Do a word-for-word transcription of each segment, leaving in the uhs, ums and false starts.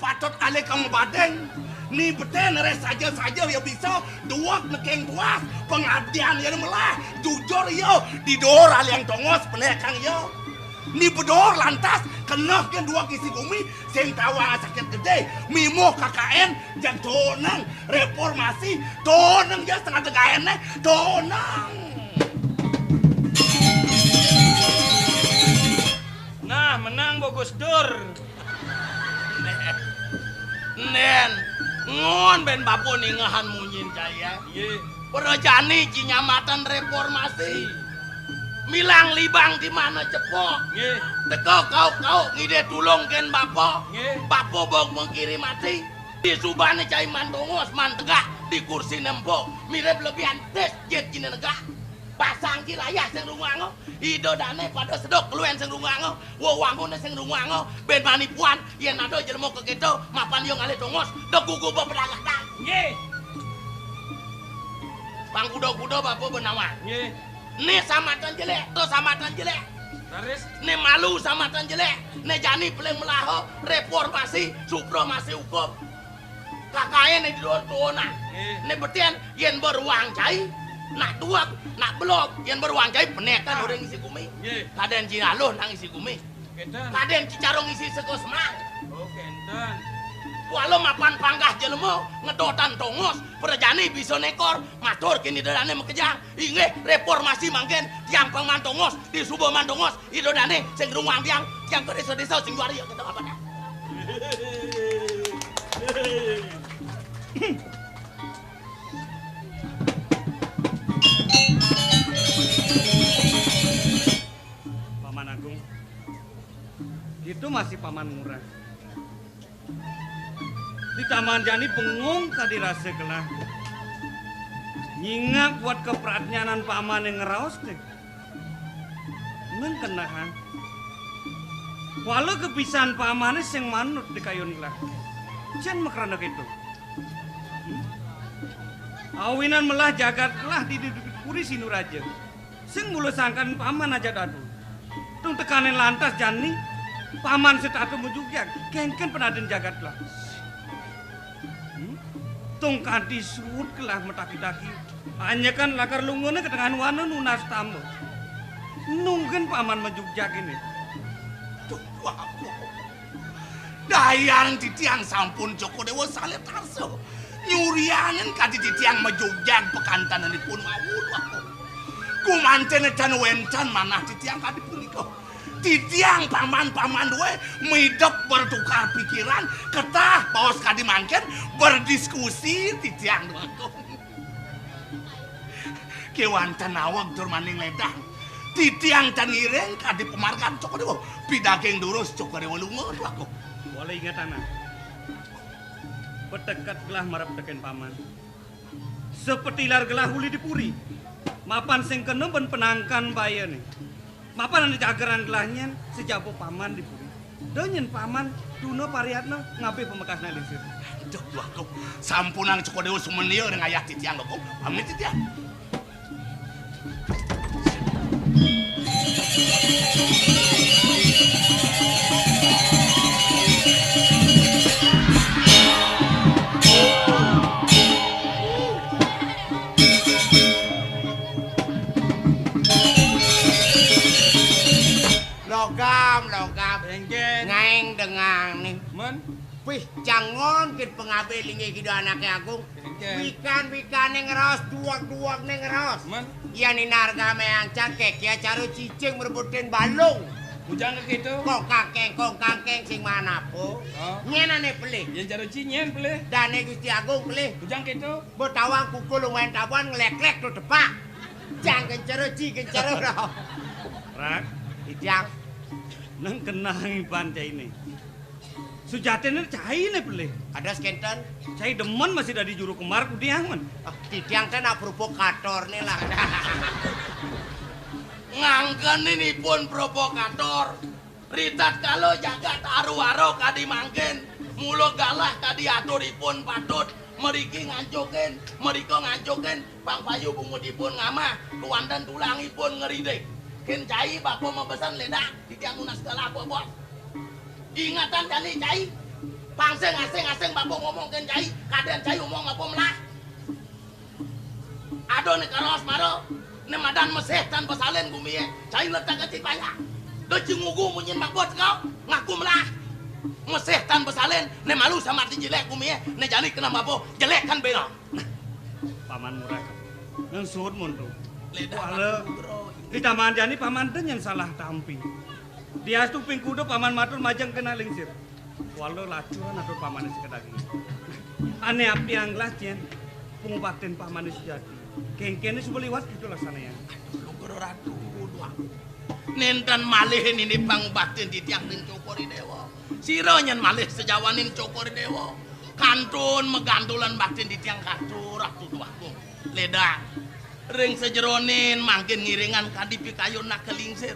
Patut alih ka mabading. Ni betén reh saja-saja ya bisa, duweg nekeng puas, pengabdian ya melah, jujur ya, di duur aliang tongos penekang ya. Ni beduur lantas, keneh ken duweg isi gumi, sing tawang sakit gedé, mimuh K K N, jang tonang, reformasi, tonang ya setengah tegaéné, tonang. Nah, menang Bagus Dur. Nén, ngon bén bapa ningehan munyin cai. Nggih. Prajani ci nyamatan reformasi. Milang libang di mana cepok. Nggih. Teka kauk-kauk ngidih tulung kén bapa. Nggih. Bapa bok mengkiri mati. Di subané cai man tongos, man tegak, di kursi nempok. Mirip lebihan tis jit ci negak. Pasang ci layah sing runganga. Ida dané pada seduk keluén sing runganga, wewanguné sing runganga, bén manipuan, yén ada jelema ka kéto, mapan ia ngalih tongos, da guguba pedagang. Nggih. Pang kuda-kuda bapa benawa. Nggih. Né samatan jelék, to samatan jelék. Raris. Né malu samatan jelék, né jani pelih melaha, reformasi, supremasi hukum. Kakaé né di luar tuona. Nggih. Né betén, yén beruang cai, nak tuak, nak belog, yén beruang cai penekan orang isi gumi. Nggih. Kadén ci aluh nang isi gumi. Kénten. Kadén ci carung isi seka semar. Oh, kénten. Kuala mapan panggah jelema, ngedotan tongos, prajani bisa nékor, matur kén ida dané makejang. Inggih, reformasi mangkin, tiang pang man tongos, di suba man tongos, ida dané, sing runguang tiang, tiang ka désa-désa, sing juari, ya, kita apa dah? Paman Agung, itu masih Paman Ngurah. Di taman jani bengong kadi rasa gelah. Nyingak buat kepradnyanan pamané ngraos té. Nang kenahan. Kuala kepisan pamané sing manut di kayun gelah. Cén makrana kéto. Hmm? Awinan melah jagat gelah di, di, di puri Sinduraja. Sing mula sangkan paman ajak dadu. Tung tekanin lantas jani, paman setata majugjag, kéngkén penadin jagat gelah. Hmm? Tung kanti suud gelah mataki-taki. Anyekan lakar lungané ka tengah wana nunas tamba. Nungken paman majugjag ini. Duh, aku. Dayang titiang sampun Cokor Déwa salib tarsa. Nyurianin kadi titiang majugjag pakantenanipun wau. Gumanten tan wénten manah titiang kadi punika. Titiang paman-paman dué midep bertukar pikiran, ketah baos kadi mangkin berdiskusi titiang dué. Kéwanten aweg tur maning ledang. Titiang tan ngiring kadi pamargan Cokor Déwa. Pidaging durus Cokor Déwa lunga, Tuaku. Wala ingetana. Peteket gelah marep tekén paman. Sapatilar gelah uli di puri. Mapan sing kena ben penangkan bayané. Mapan ané jageran gelah nyén, sajaba paman di puri. Da nyén paman, tuna pariatna, ngabih pamekasna lingsir. Duh, duh, duh. Sampunang Cokor Déwa sumenia ring ayah titiang, Kakung. Pamit titiang. Logam, logam. Éngkén. Ngaéng dengang nih. Men? Wih, cangon kit pengabé linggih kida anaké agung. Éngkén. Wikan-wikané ngraos, duweg-duwegané ngraos. Men? Yan inarga méang cangkék ya cara cicing merebutin balung. Bujang ka kéto. Kong kangkeng, kong kangkeng sing manapa? Oh. Nyén ané pelih. Yan cara ci nyén pelih. Dané Gusti Agung pelih. Bujang kéto. Betawang pukul lumayan tabuan ngelek-lek tu tepak. Jang kencero, ci kencero, roh. Rak. Ijang. Nang kenang iban cainé. Sujatiné cainé pelih. Ada sekénten. Cai demen masih dadi juru kembar kudiang, men. Ah, titiang té nak provokator né lah. Ngangkenin ipun provokator. Ritatkala jagat aru-aru kadi mangkin, mula galah kadi aturipun patut, mriki ngancukin, mrika ngancukin, pang payu bungut ipun ngamah, kuanten tulangipun ngridik. Kén cai bapa mabesen ledang, titiang nunas galah apa, Bos? Ingatan jani cai. Pang sing asing-asing bapa ngomong kén cai, kadén cai omong apa melah. Ada né karaos mara, né madan mesih tan pasalin gumié, cai letak ka cipaya. Da ci ngugu munyin mabot kau, ngaku melah. Mesih tan pasalin, né malu sambat di jilék gumié, né jani kena bapa, jelék kan béna. Paman Murah, nang suud muntung. Léda. Wala, di taman jani paman da nyén salah tampi. Diastu ping kuda paman matur majeng kena lingsir. Wala lacuran atur pamané sakadaging. Ané apiang gelah cén pangubaktin pamané sujati. Kéngkéné suba liwat kéto laksanayang. Aduh, Lugra Ratu, duh. Nénten malih nini pangubaktin titiang ring Cokor I Déwa. Sira nyén malih sajawaning Cokor I Déwa. Kantun magantulan baktin titiang katur, Ratu Déwa Agung. Lédang. Ring sajeroning mangkin ngiringang kadi pikayun nak kalingsir.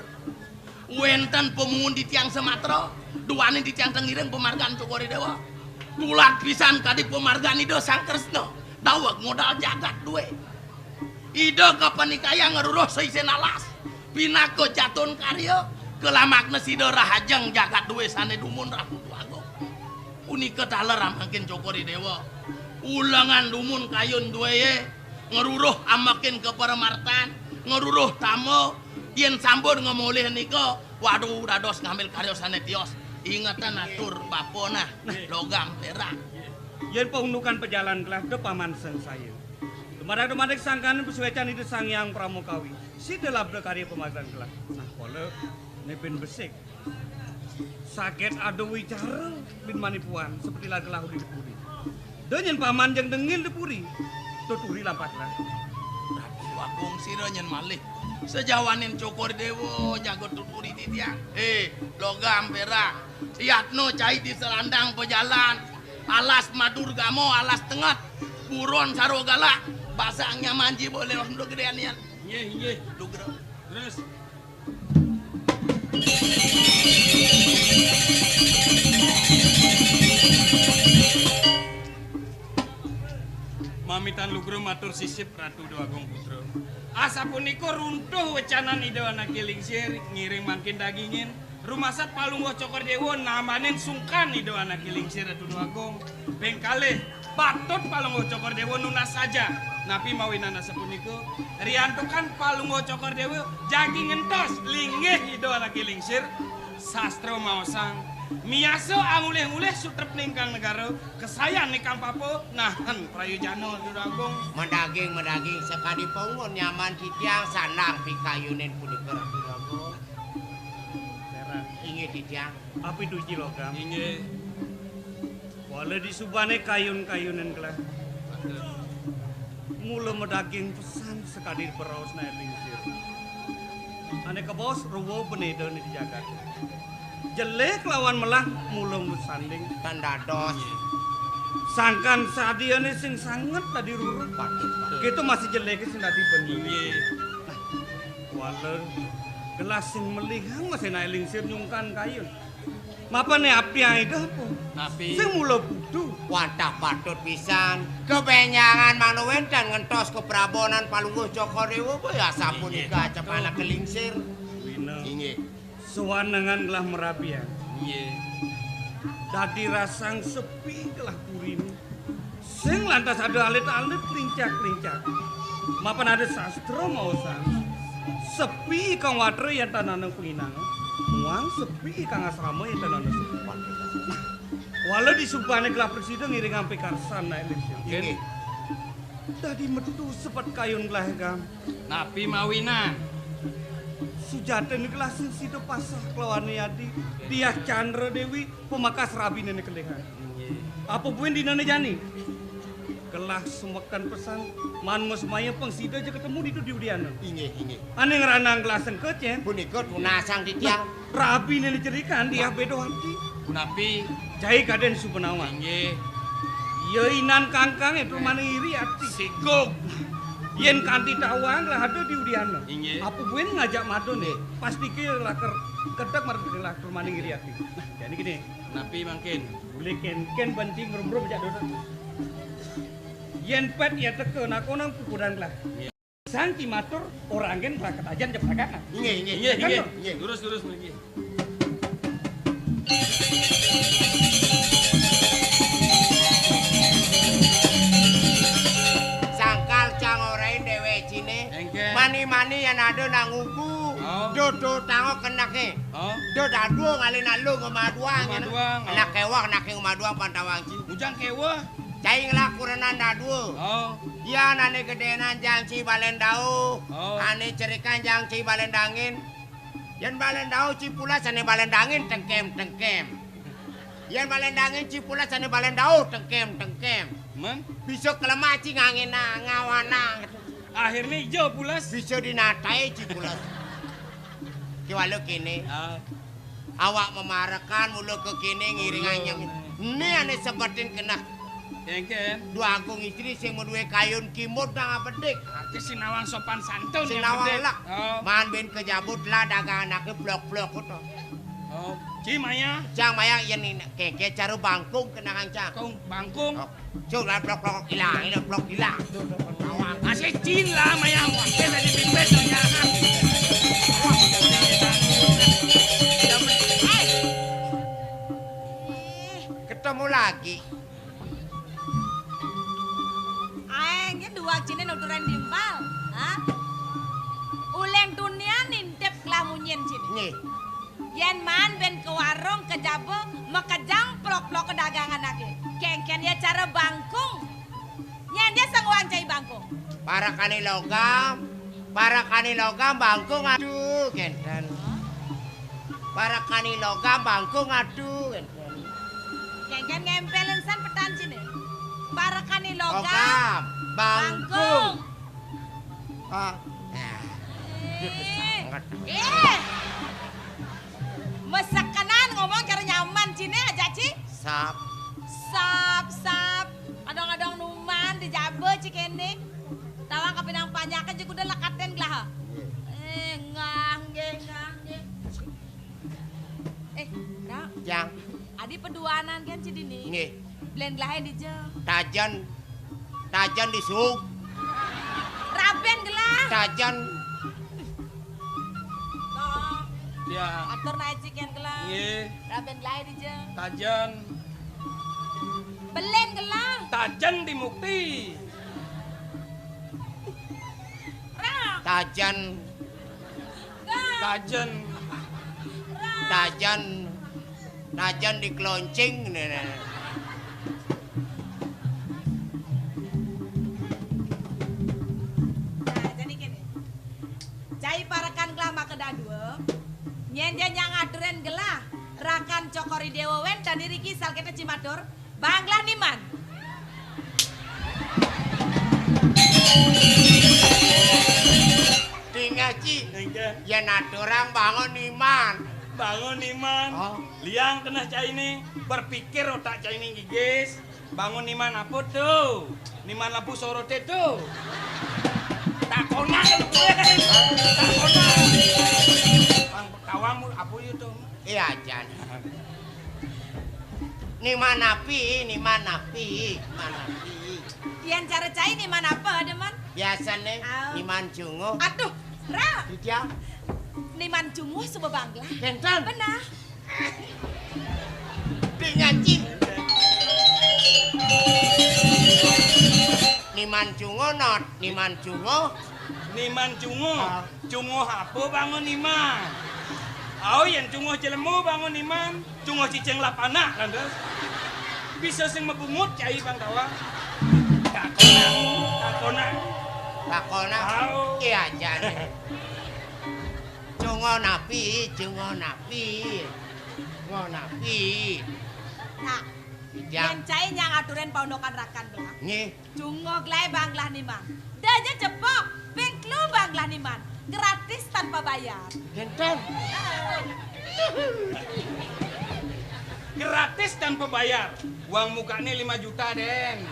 Wénten pamuun titiang samatra, duaning titiang té ngiring pamargan Cokor I Déwa. Tulad pisan kadi pamargan Ida Sang Kresna, daweg modal jagat duwé. Ida kapanikayang ngruruh saisin alas, pinaka jatun karya, kalamakna sida rahajeng jagat duwé sané dumun Ratu Déwa Agung. Punika taler mangkin Cokor I Déwa. Ulengan dumun kayun duwé, ngruruh ambekin kapramartan, ngruruh tama, yén sampun ngamolih nika, waduh, dados ngambil karya sané tios. Ingetang atur bapa nah, nah, logam pérak. Yén paundukan pajalan gelah da paman sangsaya. Dumadak-dumadak sangkaning pasuécan Ida Sang Hyang Parama Kawi. Sida labda karya pamargan gelah. Nah, kala né bin besik. Sagét ada wicara bin manipuan, seperti lagelah uli di puri. Da nyén paman jeng dengil di puri, tuturi lampah gelah. Ratu Agung sira nyén malih. Sajawaning Cokor I Déwa jaga tuturi titiang. Hé, logam pérak. Yatna cai di selandang pajalan. Alas Madurgama, alas tenget. Buron Sarwa Galak. Basang nyaman jiwa lewat gedéan yan. Nggih, nggih. Lugra. Terus. Mamitan Lugra matur sisip Ratu Déwa Agung Putra. Asapunika runtuh wecanan Ida Anaké Lingsir ngiring mangkin dagingin. Rumasat Palungguh Cokor Déwa namanin sungkan Ida Anaké Lingsir Ratu Déwa Agung. Ping kalih, patut Palungguh Cokor Déwa nunas saja. Napi mawinan asapunika? Riantukan Palungguh Cokor Déwa jagi ngentos linggih Ida Anaké Lingsir. Sastra maosang, miasa angulih-ngulih sutrepning kang negara, kasayan ikang papa, nahen prayojana Ratu Déwa Agung. Madaging, madaging sakadi paungun nyaman titiang sandang pikayunin punika Ratu Déwa Agung. Inggih titiang. Apituji logam. Inggih. Wala disubané kayun-kayunan gelah. Mula madaging pesan sakadi paraos Naé Lingsir. Ané kabaos ruwa benéda di jagat. Jelé kelawan melah mula masanding. Tan dados. Sangkan sadiané sing sanget dadi ruru. Patut, patut. Kéto masih jelé ké sing dadi bener. Inggih. Nah, wala gelah sing melihang masih Naé Lingsir nyungkan kayun. Mapan né api aé dah apa? Napi? Sing mula budu. Wantah patut pisan. Kabenjangan mangda wénten ngentos kaprabonan Palungguh Cokor Déwa, apa ya sapunika. Inggih. Acep anak kelingsir. Wina. Inggih. Sawanengan gelah marabian. Inggih. Dadi rasang sepi gelah puriné. Sing lantas ada alit-alit lincak-lincak. Mapan ada sastra maosang. Sepi kang watra yén tan ana panginangan. Muang sepi kang asrama yén tan ana sepan. Wala disubané gelah prasida ngiringang pikarsan Naé Lingsir. Inggih. Dadi metu sepet kayun gelah gam. Napi mawinan? Sujatiné gelah sing sida pasrah kelawan Yadi, Diah Candra Déwi, pamakas rabiné kelihan. Inggih. Apa buin dinané jani? Gelah sumeken pesan, man masmaya pang sida ja ketemu ditu di Udiana. Inggih, inggih. Ané ngranang gelah sengkecén. Punika tunasang titiang. Rabiné cerikan Diah béda ati. Punapi? Cai kadén suba nawang. Inggih. Ya inan kangkangé tur maning iri ati. Sigug. Yén kanti tawang lah ada di Udiana. Inggih. Apa buin ngajak madun? Nggih. Pastiké lah ker-, kedek mar-, lah tur maning iri ati. Nah, jani kéné. Napi mangkin? Uli kénkén banci ngrumrum jak dodot. Yén pét ya teka nakonang pupudan gelah. Inggih. Sang cimatur, orang gén praketajan jeprakan. Inggih, inggih. Inggih, inggih. Inggih. Lurus, lurus, inggih. Ada nang ugu, oh, do, do tango kenake. Oh. Do dadua ngalih nalu ngemaduang. Ngemaduang, oh. Anak kewah, anak ngemaduang pantawang ci. Ujang kewah. Cai ngelak kurenan dadua. Oh. Yan ane gedenan jang ci balen dau. Oh. Ane cerikan jang ci balen dangin. Yan balen dau ci pulas ane balen dangin tengkem, tengkem. Yan balen dangin ci pulas ane balen dau tengkem, tengkem. Men? Bisa kelemak ci ngangin ngawanang. Akhirnya ijo pulas. Bisa dinatai ci pulas. Ki walu kene. Ah. Awak memarekan mula ke kene ngiring anyem. Ini ane sebetin kena. Kengken. Dua agung istri sing meduwe kayun kimut nang abedik. Arti sinawang sopan santun. Sinawang lek. Oh. Man ben kejabut lah dagang anake blok-blok to. Oh, ci maya. Cang maya yen kengken cara bangkung kenangan cang. Kung bangkung. Oh. Cuk, lah, plok, plok, ilang, ilang, plok, ilang. Cuk, cuk, plok, ilang. Masih cin lah, mayang. Wah, dia tadi pimpin, tanya. Wah, dia tadi pimpin. Ketemu lagi. Aeng, ya dua cine nuturan timpal. Hah? Ulen tunian nintip kelamunyen cine. Nggih. Yen man ben ke warung ke jaba makejang plok-plok dagangan ake. Kengken ya cara bangkung. Nyen dia sing wancai bangkung. Parakane logam, parakane logam bangkung aduh kenten. Parakane logam bangkung aduh kenten. Kengken ngempelin san petan cine. Parakane logam, logam, bangkung. Bangkung. Ah. Nah. Eh. Sangat. Eh. Mesekenan ngomong cara nyaman cine aja ci. Sap. Sap, sap. Adong-adong numan di jaba ci kene. Tawang kapinang panyake ci kuda lekaten gelah. Eh, ngangge, ngangge. Eh, Ra. Jang. Adi peduanan kan ci dini. Nggih. Blen gelahe dija. Tajen. Tajen di suk. Raben gelah. Tajen. Nah. Ya. Atur naik cikian gelah. Nggih. Raben gelahe dija. Tajen. Belen gelah. Tajen di mukti. Ra. Tajen. Tajen. Tajen. Tajen di keloncing. Nah, nah, nah. Nah, jadi gini. Cai parekan gelah maka dadua. Nyen dia nyang aturin gelah. Rakan cokori dewa wen tadi riki sal kita cimatur. Banglah niman. Tinggal ci. Nggih. Ya naturang bangun niman. Bangun niman. Oh. Liang kena cai ni. Berpikir otak cai ni gigis. Bangun niman apa tu? Niman lampu sorote tu. Tak konak tu. Tak konak. Bang tawang apa itu? Iya, Jan. Ni manapi, ni manapi, manapi. Yan cara cai ni manapa, Deman? Biasane. Au. Ni mancungo. Aduh, Ra. Didia. Ni mancungo suba bangla. Kenten. Benar. Di ngaji. Ni mancungo, Not. Ni mancungo. Ni mancungo. Ah. Cunguh apa bangun iman? Au, yen cunguh jelema bangun iman, cunguh cicing lapanak, lantas. Bisa sing mabungut cai bang tawang. Takonak, takonak. Takonak. Au. Iya, jane. Cunguh napi, cunguh napi. Cunguh napi. Nah, iya. Yen cai nyang aturin paundukan rakan belah. Nggih. Cunguh glai banglah niman. Daja cepok, ping telu banglah niman. Gratis tanpa bayar. Kenten. Gratis tanpa bayar. Uang mukanya lima juta, Den.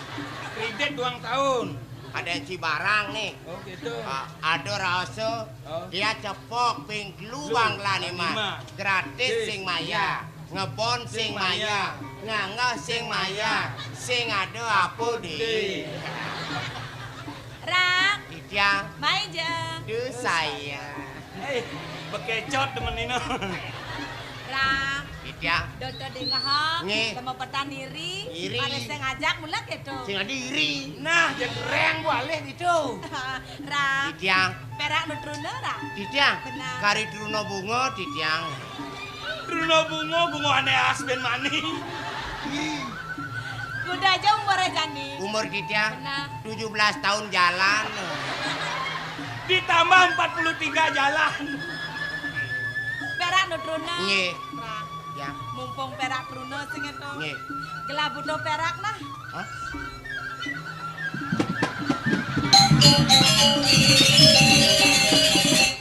Kredit dua tahun. Ada yang si barang nih. Oh, gitu. Ah, ada rasa. Oh. Dia cepok ping telu banglah niman. Lima. Gratis sing maya. Ngebon sing maya, nganggah sing maya, sing ada apa di. Ra. Titiang. Mai ja. Duh saya. Eh, bekecot temen ini. Ra. Ya. Dodo dingeh. Nggih. Lemo petan iri. Iri. Are sing ngajak mula gitu. Sing adi iri. Nah, jek reng balik gitu. Ra. Titiang. Perak nu truna, Ra? Titiang. Benar. Kari truna bunga, titiang. Truna bunga, bunga ane asben maning. Kuda aja umur aja nih. Umur titiang. Benar. Tujuh belas tahun jalan. Ditambah empat puluh tiga jalan. Perak nu truna. Nggih. Ra. Ya. Mumpung perak truna sing itu. Nggih. Gelah butuh perak nah. Hah?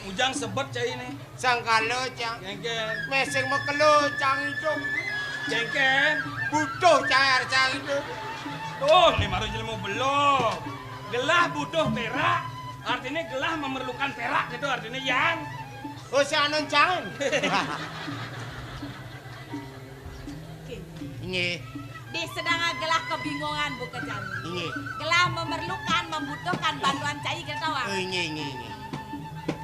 Ujang sebet cai ini. Sangkala, Cang. Kengken. Mesing makelo, Cang, itu. Kengken. Butuh cair, Cang, itu. Tuh, ini baru jelema belum. Gelah butuh perak, artinya gelah memerlukan perak gitu artinya, Yang. Oh, si Anon, Cang. Oke. Nggih. Di sedang gelah kebingungan buka jani. Nggih. Gelah memerlukan, membutuhkan bantuan cai gitu, Wang. Oh, nggih, nggih, nggih.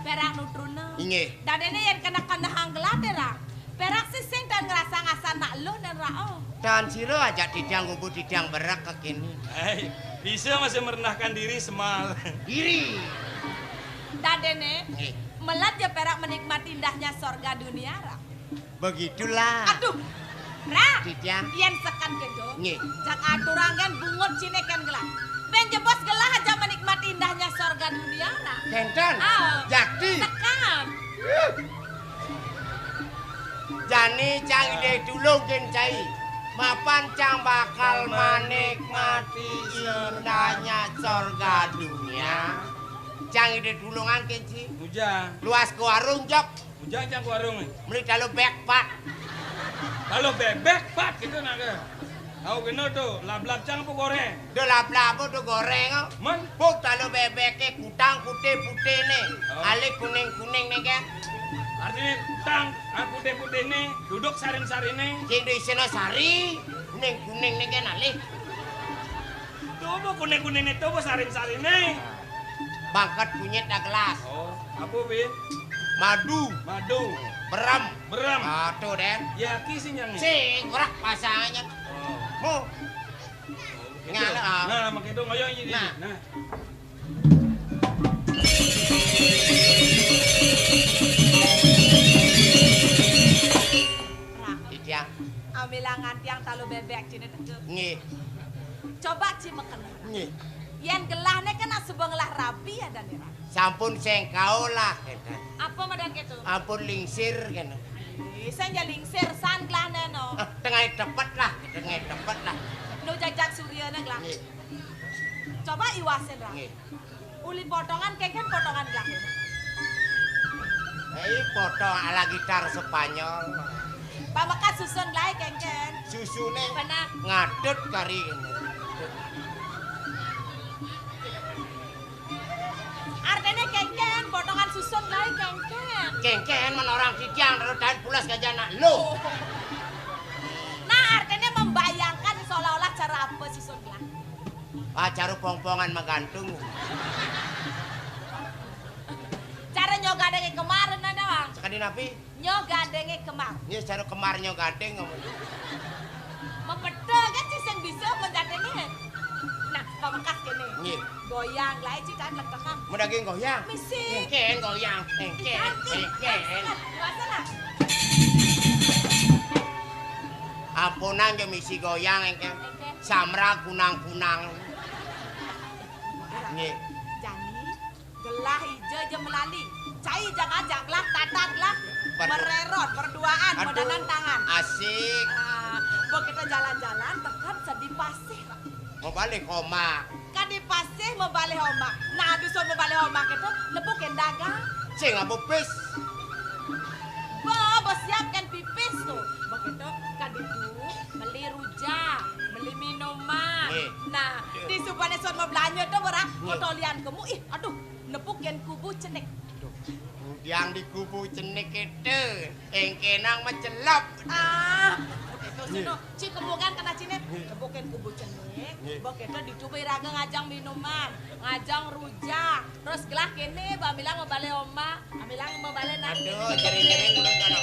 Perak nu truna. Nggih. Dadene yen kena-kena hang gelah deh, Ra. Perak sih sing tan ngerasa ngasa nak lu dan Ra, oh. Tan sira ajak didang kubu didang berak kekini. Hei, bisa masih merendahkan diri semal. Diri. Dadene, nggih, melat ya perak menikmati indahnya sorga dunia, Ra. Begitulah. Aduh. Ra. Titiang. Yen sekan gitu. Nggih. Jak aturang kan bungut sine kan gelah. Ben jebos gelah aja menikmati indahnya sorga dunia, Ra. Kenten. Ah. Jakti. Sekan. Jani cang ide tulung ken cai. Mapan cang bakal menikmati indahnya sorga dunia. Cang ide tulungan ken ci. Bujang. Luas ke warung, Jok. Bujang cang ke warung, eh. Meli dalu bekpat. Dalu bebek pat gitu nak ke. Tahu kena tu, lap-lap cang apa goreng? Do lap-lap apa do goreng, oh. Men? Buk dalu bebek ke kutang putih-putih ni. Oh. Alih kuning-kuning ni kan. Artinya kutang, ah, putih-putih ni, duduk sarin-sarin ni. Sing do isina sari, kuning-kuning ni kan alih. Tuh, apa kuning-kuning ni, tuh, apa sarin-sarin ni? Bangket kunyit dah gelas. Oh, apa, Bin? Madu. Madu. Berem. Berem. Ah, tu, Den. Ya, ki sing yang ni. Sing, gerak pasangnya. Oh. Mu. Oh, gitu. Ngala, ah. Nah, makai tu ngoyong ini. Nah. Nah. Ra. Iya. Amilangan tiang talu bebek cina tegep. Nggih. Coba ci meken. Nggih. Yen gelahne kena suba ngelah rabi ya, Dan, ya, Ra? Sampun sengkao lah, kenten. Apa madan ketu? Ampun lingsir, kenten. Ih, sing ya lingsir, san gelahne no. Ah, tengah tepet lah, tengah tepet lah. No jajak surya ne gelah. Nggih. Coba iwasin, Ra. Nggih. Uli potongan, kengken potongan gelah. Hei, potong ala gitar Spanyol. Pamekas susun gelahé, kengken. Susune. Benar. Ngadut kari ini. Artinya kengken, potongan susun gelahé, kengken. Kengken men orang titiang, terus dan pulas gajah anak lo. Nah, artinya membayangkan seolah-olah cara apa susun gelah. Ah, cara pongpongan menggantung. Cara nyogadenge kemarin ada, Bang. Sekali napi? Nyogadenge kemar. Ini cara kemar nyogadeng ngomong. Mempedha kan sih sing bisa menjadenge. Nah, pamekas kene. Nggih. Goyang, lae cikan lekekan. Medaging goyang. Misi. Engken goyang. Engken. Engken. Engken. Dewasa lah. Ampunan yo misi goyang engken. Engken. Samra kunang-kunang. Nggih. Jani, gelah ija aja melali. Cai aja ngajak lah, tatat lah. Ber- Mererot, berduaan, aduh, medanan tangan. Asik. Ah, mbok kita jalan-jalan, tekan sedih pasih. Mau balik koma. Kan di pasih mau balik oma. Nah, dusun mau balik oma itu, nepukin dagang. Sing apa bis? Bo, bo siapkan pipis tuh. Begitu, kan itu, beli rujak, beli minuman. Nggih. Nah, di subane sun mau belanja tuh, Bora, nggih, kotolian kemu, ih, aduh, nepukin kubu cenik. Yang di kubu cenik itu, engkenang mencelop. Ah, itu sih, nggih, no. Ci kemu kan kena cinik, nggih, nepukin kubu cenik, nggih, begitu dicoba iraga ngajang minuman, ngajang rujak. Terus gelah kene, Mbak Milang mau balik oma, Mbak Milang mau balik nak. Aduh, jering-jering ulun kono.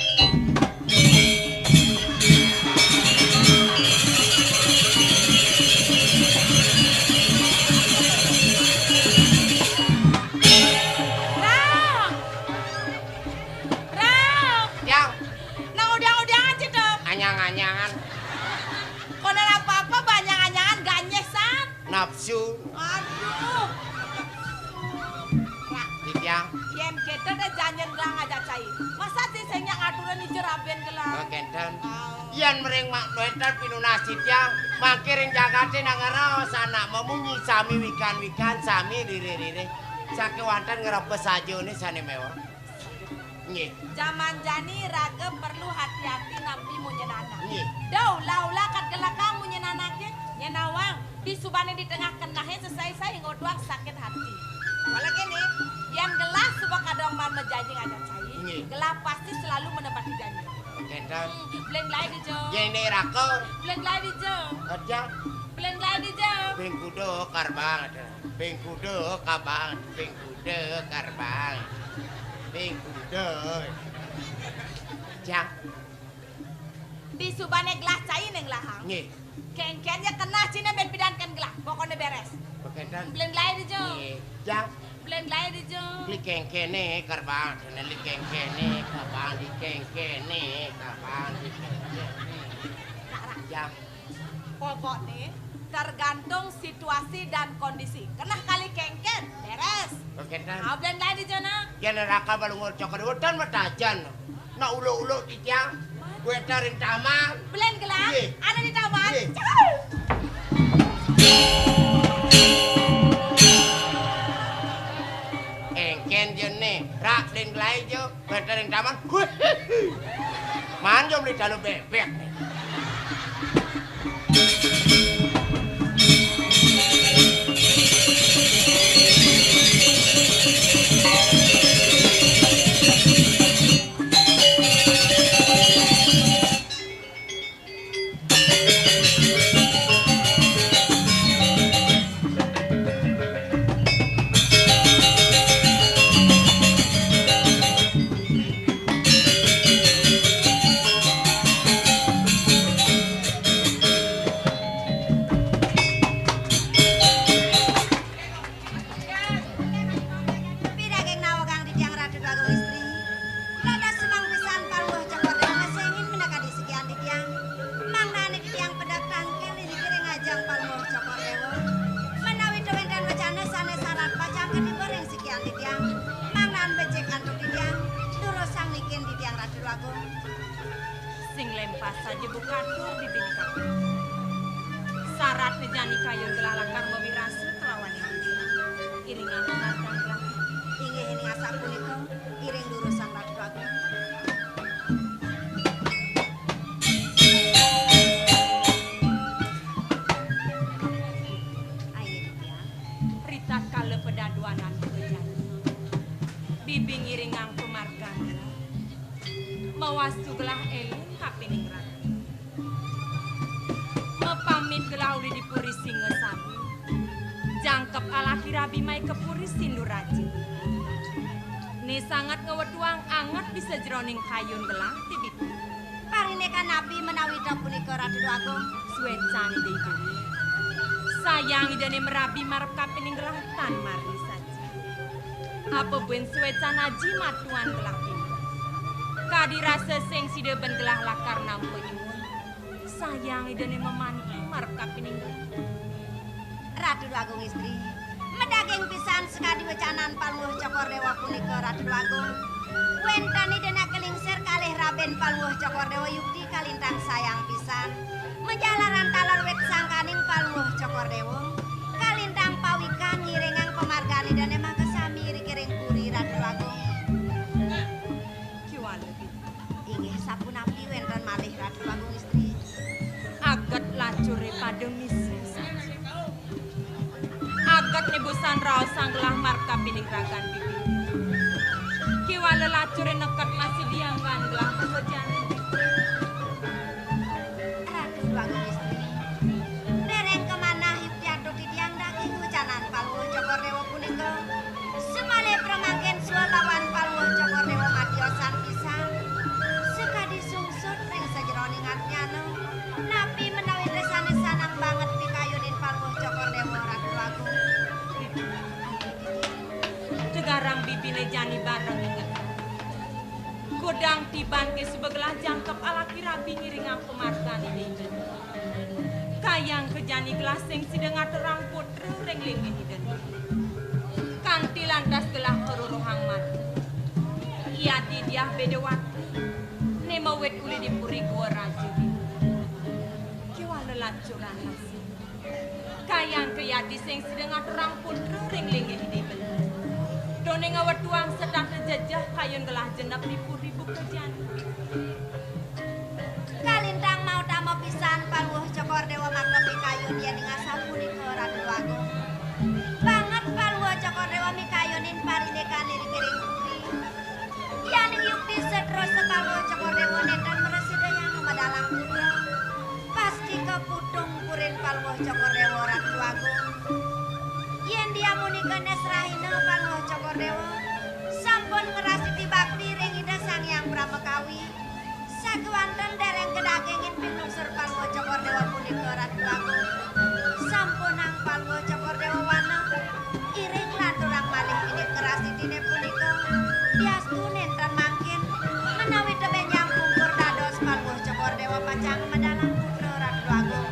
Nafsu. Aduh. Rak. Titiang. Yén kéto dadi janjén gelah ngajak cai. Masa sing nyak ngaturin ija rabin gelah? Oh, kénten. Oh. Yén mering mak duétan pinunas titiang, mangké ring jagaté nang ngraos anak mamunyi sami wikan-wikan, sami lirih-lirih. Sakéwanten ngrepes ajané sané méweh. Nggih. Jaman jani raga perlu hati-hati napi munyin anak. Nggih. Da ulah-ulah kat gelah kang munyin anaké, nyén nawang. Disubané di tengah kenehé sesai-sai ngwetuang sakit hati. Walau kéné, yén gelah suba kadung maan majanji ngajak cai, nggih, gelah pasti selalu menepati janji. Kénten. Hmm, beli gelah dija. Yén né raka. Beli gelah dija. Kerja. Beli gelah dija. Ping kuda karbang. Ping kuda kabang. Ping kuda karbang. Ping kuda. Jang. Disubané gelah cai né gelahang. Nggih. Kéngkén ja keneh ciné bén pidanken gelah. Pokokné bérés. Bekénten. Beli gelah dija. Nggih. Jang. Beli gelah dija. Beli kéngkéné karbang, beli kéngkéné kabang, beli kéngkéné kabang, beli kéngkéné. Nak, Rak. Jang. Pokokné tergantung situasi dan kondisi. Keneh kali kéngkén, bérés. Bekénten. Ah, beli gelah dija nah. Yén raka Palungguh Cokor Déwa tan matajan. Nak uluk-uluk titiang, kuwi ring taman. Beli gelah? Nggih. Ada di taman. Nggih. Cakep. Éngkén jené, rak beli gelah ja, kuwi ring taman. Manjom di dalu bébék. Pidaging nawegang titiang Ratu Déwa Agung Istri. Dados semeng pisan Palungguh Cokor Déwa ngeséngin minakadi sikian titiang. Mangdané titiang pedek tangkil iniki ring ajeng Palungguh Cokor Déwa. Menawi wénten wacana sané sarat pacang katiba ring sikian titiang. Mangdané becik antuk titiang, durusang niki titiang Ratu Déwa Agung. Sing lempas saja bukatur di bini kampung. Sarat jani kayun gelah lakar mawirasa kelawan ibu. Iringang pamargan gelah. Inggih, inggih asapunika, iring durusang Ratu Agung. Ayo, Diang. Ritatkala pedaduanan kejadian, bibi ngiringang pamargan gelah. Mawastu gelah éling kapining rabi. Mapamit gelah uli di Puri Singasari. Jangkep alaki rabi mai ka Puri Sinduraja. Né sanget ngwetuang anget di sajeroning kayun gelah ti bibi. Parindikan napi menawi ta punika Ratu Déwa Agung? Suécan Ida Ibu. Sayang Idané marabi marep kapining gelah tan margi saja. Apa buin suécan aji matuan gelah pinih. Kadi rasa sing sida ben gelah lakar nampa nyuwun. Sayang Idané mamantu marep kapining gelah. Ratu Agung Istri, madaging pisan sakadi wecanan Palungguh Cokor Déwa punika, Ratu Agung. Wénten Ida nak kalingsir kalih rabin Palungguh Cokor Déwa yukti kalintang sayang pisan. Majalaran taler wit sangkaning Palungguh Cokor Déwa. Kalintang pawikan ngiringang pamargan Idané makasami iriki ring puri, Ratu Agung. Kiwala, Bibi. Inggih, sapunapi wénten malih, Ratu Agung Istri? Aget lacuré pada misi saja. Aget né busan raosang gelah marep kapining ragan Bibi. Kiwala lacuré neket masih dianggan gelah buka jani. Ratu Agung Istri. Dereng kamanah yukti antuk titiang daging wecanan Palungguh Cokor Déwa punika. Samalih pramangkin sua lawan Palungguh Cokor Déwa matiosan pisan. Sakadi sungsut ring sajeroning atnyana. Napi menawi tresnané sanang banget pikayunin Palungguh Cokor Déwa, Ratu Agung? Tegarang bibiné jani bareng inget. Godang tiban ké suba gelah jangkep alaki rabi ngiringang pamargan Ida. Kayang ké Jani gelah sing sida ngaturang putra ring linggih Ida. Kanti lantas gelah karuruhang mata. Yadi Diah Bedawati, né mawit uli di puri Gua Raja. Kéwala lacuran asih. Kayang ka yadi sing sida ngaturang putra ring linggih Ida. Duaning awetuang setata jejeh kayun gelah genep di puri buka jani. Kalintang mautama pisan Palungguh Cokor Déwa makta pikayun yéning asapunika Ratu Agung. Banget Palungguh Cokor Déwa mikayunin parindikan ring kiring puri. Yaning yukti seterusnya Palungguh Cokor Déwa nénten mrasidayang medalang putra. Pastika putung purin Palungguh Cokor Déwa Ratu Agung. Yén diamunika nesrahina Palungguh Cokor Déwa sampun ngrastiti bakti ring Ida Sang Hyang Brahma Kawi. Sakéwanten déréng kadagingin pinungsur Palungguh Cokor Déwa punika Ratu Agung. Sampunang Palungguh Cokor Déwa wana, iring lanturang malih indik ngrastitiné punika. Diastu nénten mangkin, menawi tebénjang pungkur dados Palungguh Cokor Déwa pacang medalang putra Ratu Agung.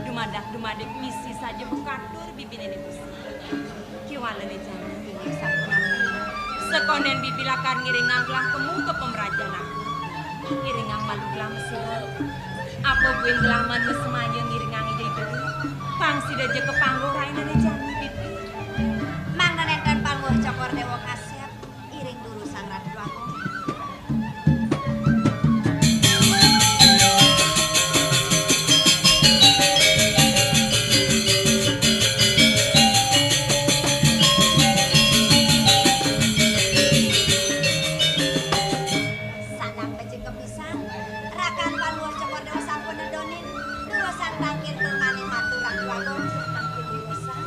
Dumadak-dumadik misi saja makatur bibiné Gusti. Kéwala né jani inggih sapunapi. Sakondén bibi lakar ngiringang gelah kemu ka pamrajan aku. Iringang malu gelah masira. Apa buin gelah man masemaya ngiringang Ida Ibu. Pang sida ja ka panggung rahinané jani bibi. Mangda nénten Palungguh Cokor Déwa kasép iring durusang Ratu Agung. Sandang becik kepisan, rakan Palungguh Cokor Déwa sampun nedonin, durusang tangkil tur malih matur Ratu Agung, tangkil durusang.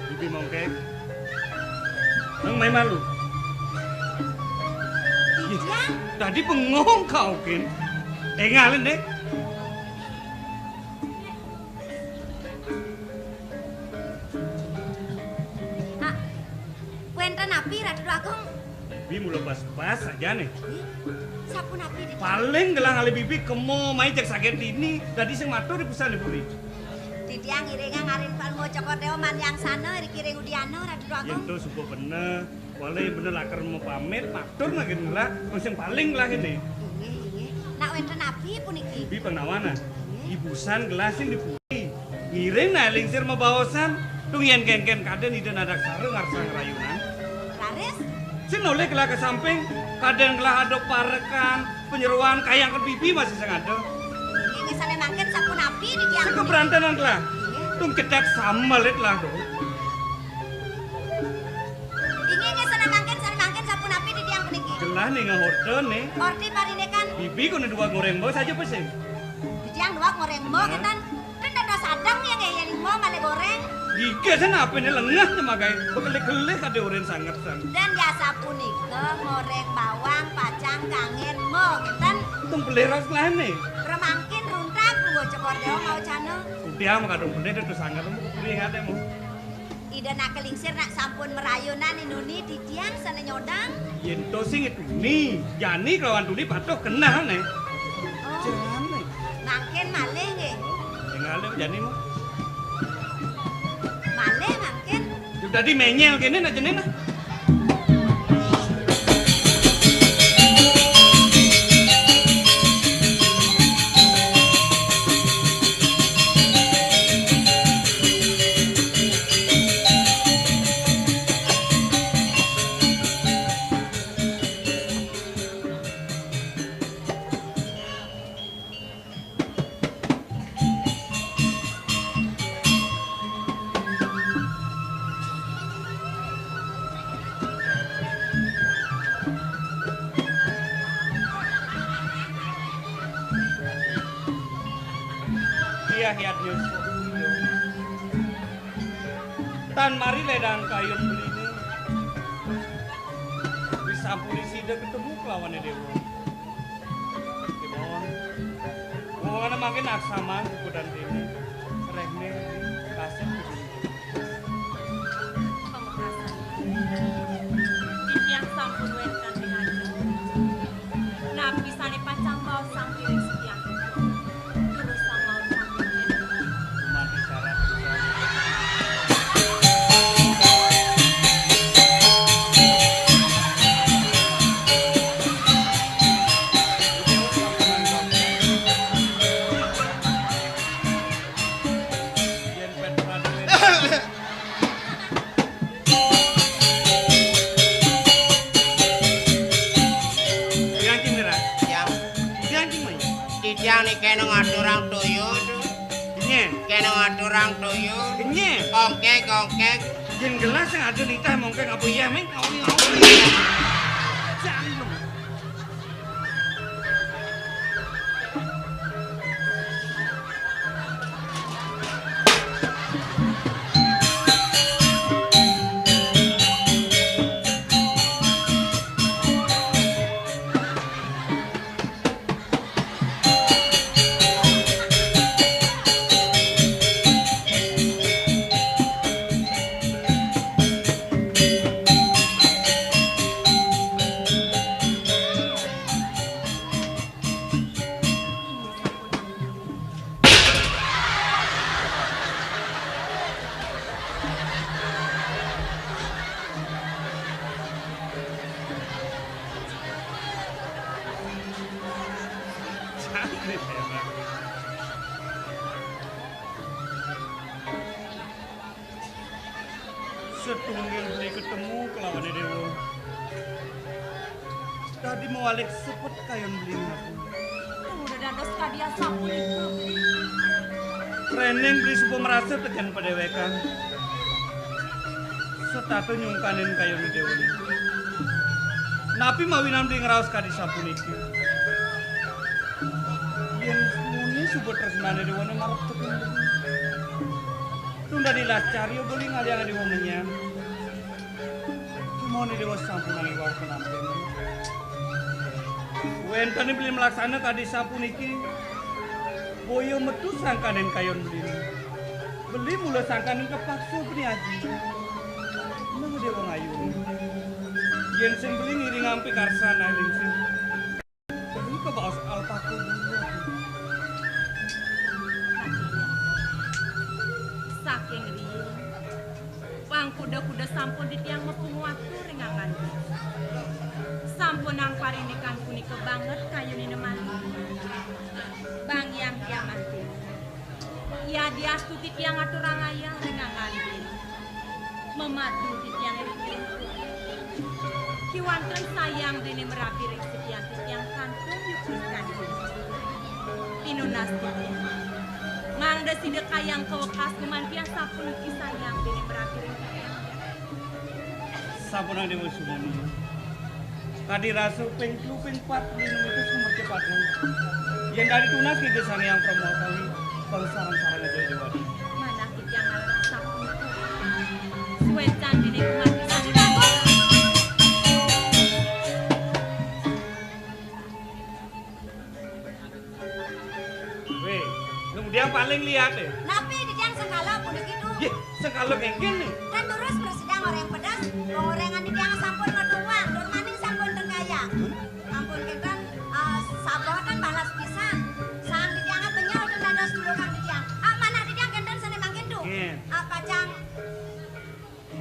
Bibi Mongkek. Nang mai malu. Ih, tadi bengong kau, Kin. Énggalin, Dék. Ah, wénten napi, Ratu Agung? Bibi mula bas-bas saja nih. Ih, sapunapi di Paling gelah ngalih bibi kemo mai jak saget dini, dadi sing matur di pusane puri. Titiang iringang arin Palungguh Cokor Déwa manjang sana ri kiring udiana, Ratu Agung. Yén to suba bener, wala yén bener lakar mapamit, matur nangkin ngelah, sing paling ngelah ini. Inggih, inggih. Nak wénten napi puniki? Bibi pangnawana. Inggih. Ibusan gelah sing di puri. Ngiring nah lingsir mabaosan, tung yén kénkén kadén Ida nadaksara ngarsang rayunan. Raris? Sing nolih gelah ka samping, kadén gelah ada parekan, panyeroan, kayang ken bibi masih sing ada. Inggih, inggih, sané mangkin sapunapi di tiang Sing puniki? Kebrantenan gelah. Inggih. Tung cedak samelit lah, to. Inggih, inggih, sané mangkin, sané mangkin sapunapi di tiang puniki? Gelah ning order nih. Order parindikan. Bibi kono dua goreng bo saja pesing. Di tiang dua goreng bo, nah. Ngéten. Kan dados adeng ya, nggih, yén mo malih goreng. Giga sen apine lengah te magaé, bekelih-kelih kadé orén sanget san. Dan biasa punika goreng bawang, pacang, kangin, mo, ngéten. Tung pelih ras lane. Remangkin runtak, Palungguh Cokor Déwa mau cana. Udah, maka tung pelih, terus sanget, mau kuring ada, mau. Ida nak kelingsir nak sampun merayunan inuni titiang sana nyodang. Yén to sing ituni, jani kelawan tuni patuh kenal né. Oh. Jani. Mangkin malih nggih. Tinggal deh jani mah. Malih mangkin. Yo dadi menyel kéné nak jeneng nah. Iya, hiat nyusul. Tan mari ledang kayun beliné. Disampuni sida ketemu kelawané Déwa. Kemawon. Wewengkon mangkin aksaman kukudan dene. Rehne kasih kudu. Pamekasan. Titiang sampun wénten ring ajeng. Napi sané pacang baos sampun ring titiang? Titiang niki kéné ngaturang tuyul. Nggih. Kéné ngaturang tuyul. Nggih. Ongkég, ongkég. Yén gelas sing ada nitah mongkég apa iya, Ming? Awi, awi. Jangan. Setunggil beli ketemu kelawan Déwa. Dadi mawalik sepet kayun beli ngaku. Udah dados kadi asapunika. Réning beli suba merasa tekén padéwékan. Setata nyungkanin kayun Déwa. Napi mawinan beli ngraos kadi sapuniki? Yén muni suba tresnané Déwané marep tekén beli. Tunda dilas carya beli ngalihang Déwa menyan. Kémané Déwa sampun aliwar penampén. Wénten beli malaksana kadi sapuniki. Boya metu sangkaning kayun beli. Beli mula sangkaning kapaksa beli aji. Nang Déwa ngayun. Yén sing beli ngiring ampi karsan ae lingsir. Beli kabaos alpako beli. Saking riyin, pangkuda-kuda sampun titiang mapungu atur ring angganti. Sampunang parinikan punika banget kayunina malih. Bang Hyang Hyang Manti. Yadiastu titiang aturang ayah ring angganti. Mamadu titiang ring kéto. Kiwanten sayang déné marabi ring sikian titiang kantun yukti kanti. Pinunas titiang. Mangda sida kayang kawekas gumantian sapuniki sayang déné marabi ring titiang. Sampunang Déwa sumuni. Kadi rasa ping telu ping pat beli nemu itu sumerce padang. Yén dadi tunas Ida Sang Hyang Brahma utawi bangsaran sarana Jaya Déwata. Manah titiang ngalarang sapunika. Suécan déné kumati sami bagus. Wéh, nu ngudiang paling liat, é? Napi titiang sengkala puniki, Tu? Yéh, sengkala kéngkén, né? Kan durus mrasidang oréng pedes, oréngan titiang sampun maduang, tur maning sampun tengkayang. Hmm? Ampun kénten, ah, sabar kan balas pisan. Sang titiang benyel ten dados tulukang titiang. Ah, manah titiang kénten sané mangkin, Tu? Nggih. Ah, pacang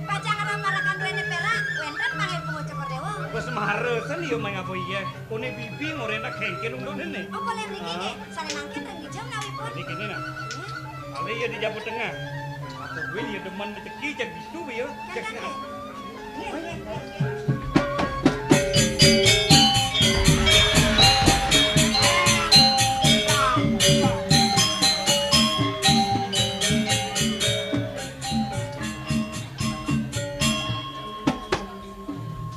Pacang ngrah parekan duéné pérak, wénten panggih pangucap Déwa. Wis mara, san iya main apa iya? Koné bibi ngorénak kéngkén unduk néné. Apa lé mriki, ah, nggih? Sané mangkin ring dija menawipun. Niki kéné, nah. Nggih. Alé iya di Jawa Tengah. Aku kuwi iya demen rezeki jag ditu ya. Jag. Kan, kan, nggih. Nggih, nggih, nggih.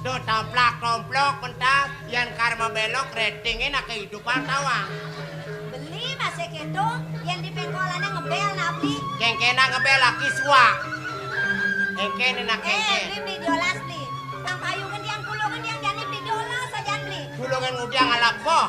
Duh, tamplak-tomplok pentas, yén karma belok, ratingé nak kehidupan tawang. Beli masih kéto, yén di péngkolané ngebél nak beli. Kéngkénan ngebél laki suak. Kéngkéné nak, eh, kéngkén. Beli, beli diolas, beli. Pang payu gendiang, kulo gendiang, jani beli diolas aja, beli. Kulo kan ngudiang alap boh.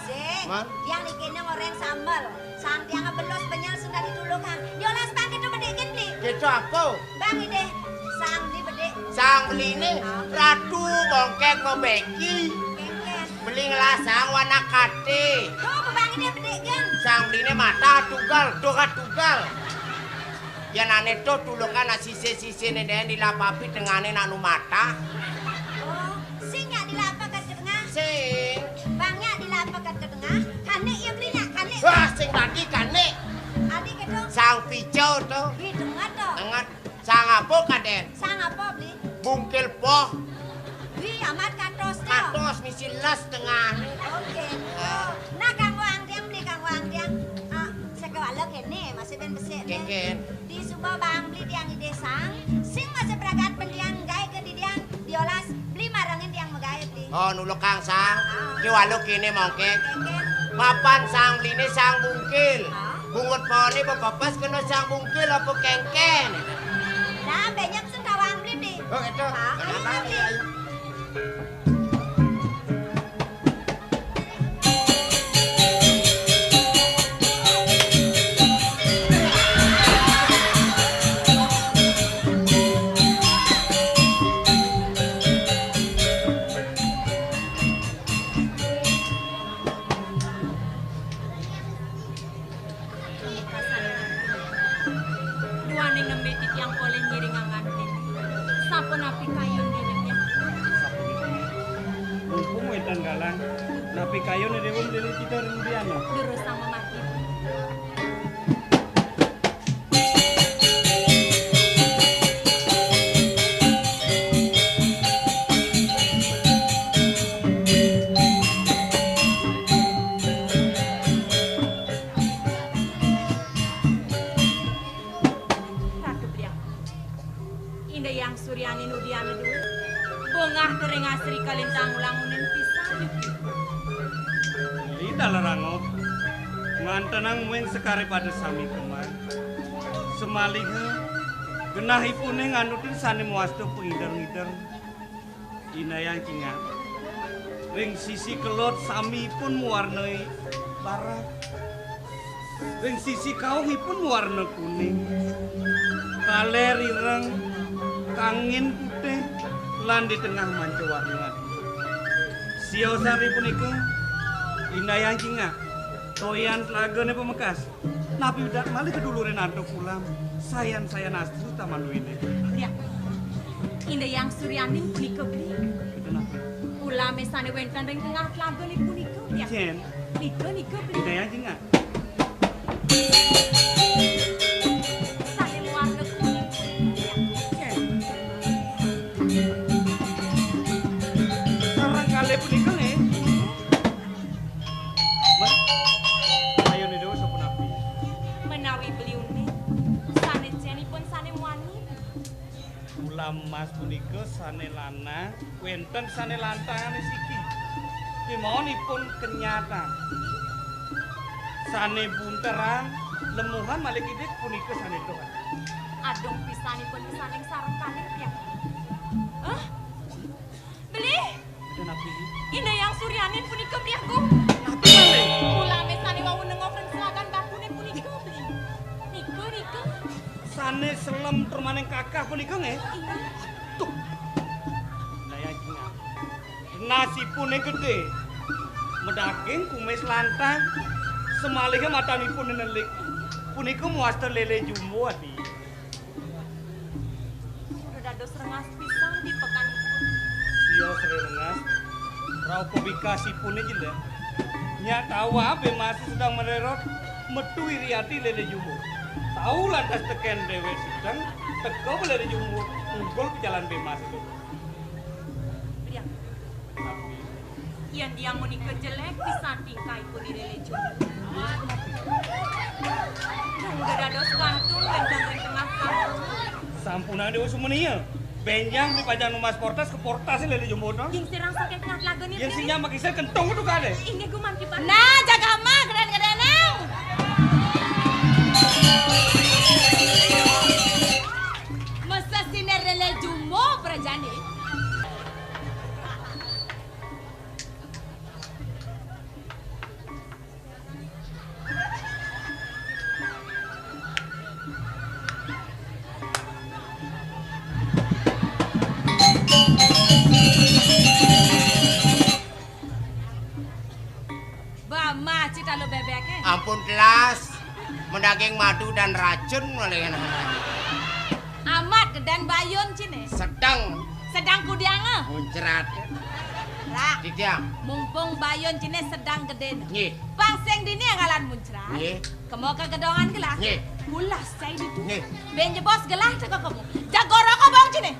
Sing, man? Tiang niki ngoréng sambel. Sang tiang belus benyel sudah ditulukang. Diolas pang kéto bedik gén, beli. Kéto apa? Bang idih, sang beli bedik. Sang beliné, apa? Ratu bongkek mabeki. Kéngkén. Beli ngelasang warna katé. Tuh, bang idih bedik gén. Sang beliné mata tugal, doha tugal. Yén ané to tulukan nak sisih-sisiné dén dilapapi tengané nak nu matah. Oh, sing nyak dilapakang ka tengah? Sing. Bang nyak dilapakang ka tengah, kanik ya beli nyak, kanik. Wah, sing tadi kanik. Adi kéto? Sang pijo to. Ih, denget to. Denget. Sang apa kadén? Sang apa, beli? Bungkil poh. Wih, amat katos to. Katos misi les tengahné. Oké. Ah. Nah, kanggo ang Kénkén. Di suba baang beli tiang idih sang, sing masih pragat beli tiang gaé ka didiang, diolas beli marengin tiang magaé beli. Oh, nulukang sang. Ah. Ki waluh kéné mangké. Kénkén. Mapan sang beliné sang bungkil. Ah. Bungut pohonné bepepes kena sang bungkil apa kénkén? Nah, banyak sing tawang beli di. Oh, itu. Ah, ayo, ayo, ayo, beli. Ayo. Duaning nembé titiang polih ngiring anggan titiang. Sapunapi kayun diri titiang? Sapuniki. Mumpung wénten galang, napi kayun Déwa mlili titiang ring diana? Durusang mamargi. Ratu Beliang. Indah Hyang Suryaning udiana duur. Bongah tering asri kalintang ulangunin pisan niki. Lita lerango. Ngantenang muing sekare pada sami kemang. Samaliha genahipune nganutin sane mawasta pangider-ngider. Indayang cingak. Ring sisi kelod sami ipun mawarna barak. Ring sisi kaung ipun mawarna kuning. Taler ireng, kangin putih, lan di tengah manca warna. Siosari punika, indayang cingak. Toyan telagane pamekas. Napi udat malih kedulure nantuk ulam, sayan-sayan astu taman duwine. Ya. Indah Hyang Suryaning punika beli. Betul napi? Ulame sane wenten ring tengah telaga punika, ya. Cen. Nika, nika beli. Indah Hyang cingak. Sane mawarna kuning. Cen. Sareng kalih punika, nggih. Mbah, ayone Dewa sapunapi? Menawi beli uning, sane cenipun sane muani. Ulam emas punika sane lanang, wenten sane lantangane siki. Kemawon ipun kenyatan. Sane bunteran, lemuhan malih kidik punika sane doan. Adung pisanipun saning sareng kalih, ya. Hah? Beli? Enten napi? Indah Hyang Suryaning punika, Beli Agung. Napi malih? Ulame sane wau nengok ring selagan bakune punika, Beli. Nika, nika. Sane selem termaning kakah punika, nggih? Inggih. Tuh. Daya jingak. Nasipune gede. Medaging kumis lantang. Semalihe matanipun nelik. Punika mawasta lele jumbo ati. Sudah dados rengas pisan di pekan. Sios rengas, rauh pabikasipune jelek. Nyak tawa be masih sedang mererot, metu iri ati lele jumbo. Tahu lantas teken dewek sedang, teka be lele jumbo, unggul pejalan be masih. Liang. Yen dia menika jelek pisan tingkahipun Ida Lejo. Dong udah dados gantung benjang ring tengah kampung. Sampunang Dewa Sumenia. Benjang di pajang numas portas ke portas lele jumbo to. Gingsirang saking tengah telaga ni. Yen sing nyamak isel kentung tu kade. Inggih guman kipan. Nah, jaga amah keren-keren nang. Masa siner lele jumbo prajani. Bah, mah, cita lo bebeke. Ampun, telas. Mendaging madu dan racun malih. Amat gedan bayun cine. Sedang. Sedang kudianga. Muncrat. Rak. Titiang. Mumpung bayun cine sedang gedena. Nggih. Pang sing dini anggalan muncrat. Nggih. Kemo ke gedongan gelah. Nggih. Kulas cai ditu. Nggih. Ben jebos gelah teka kemo. Jago rokok bang cine.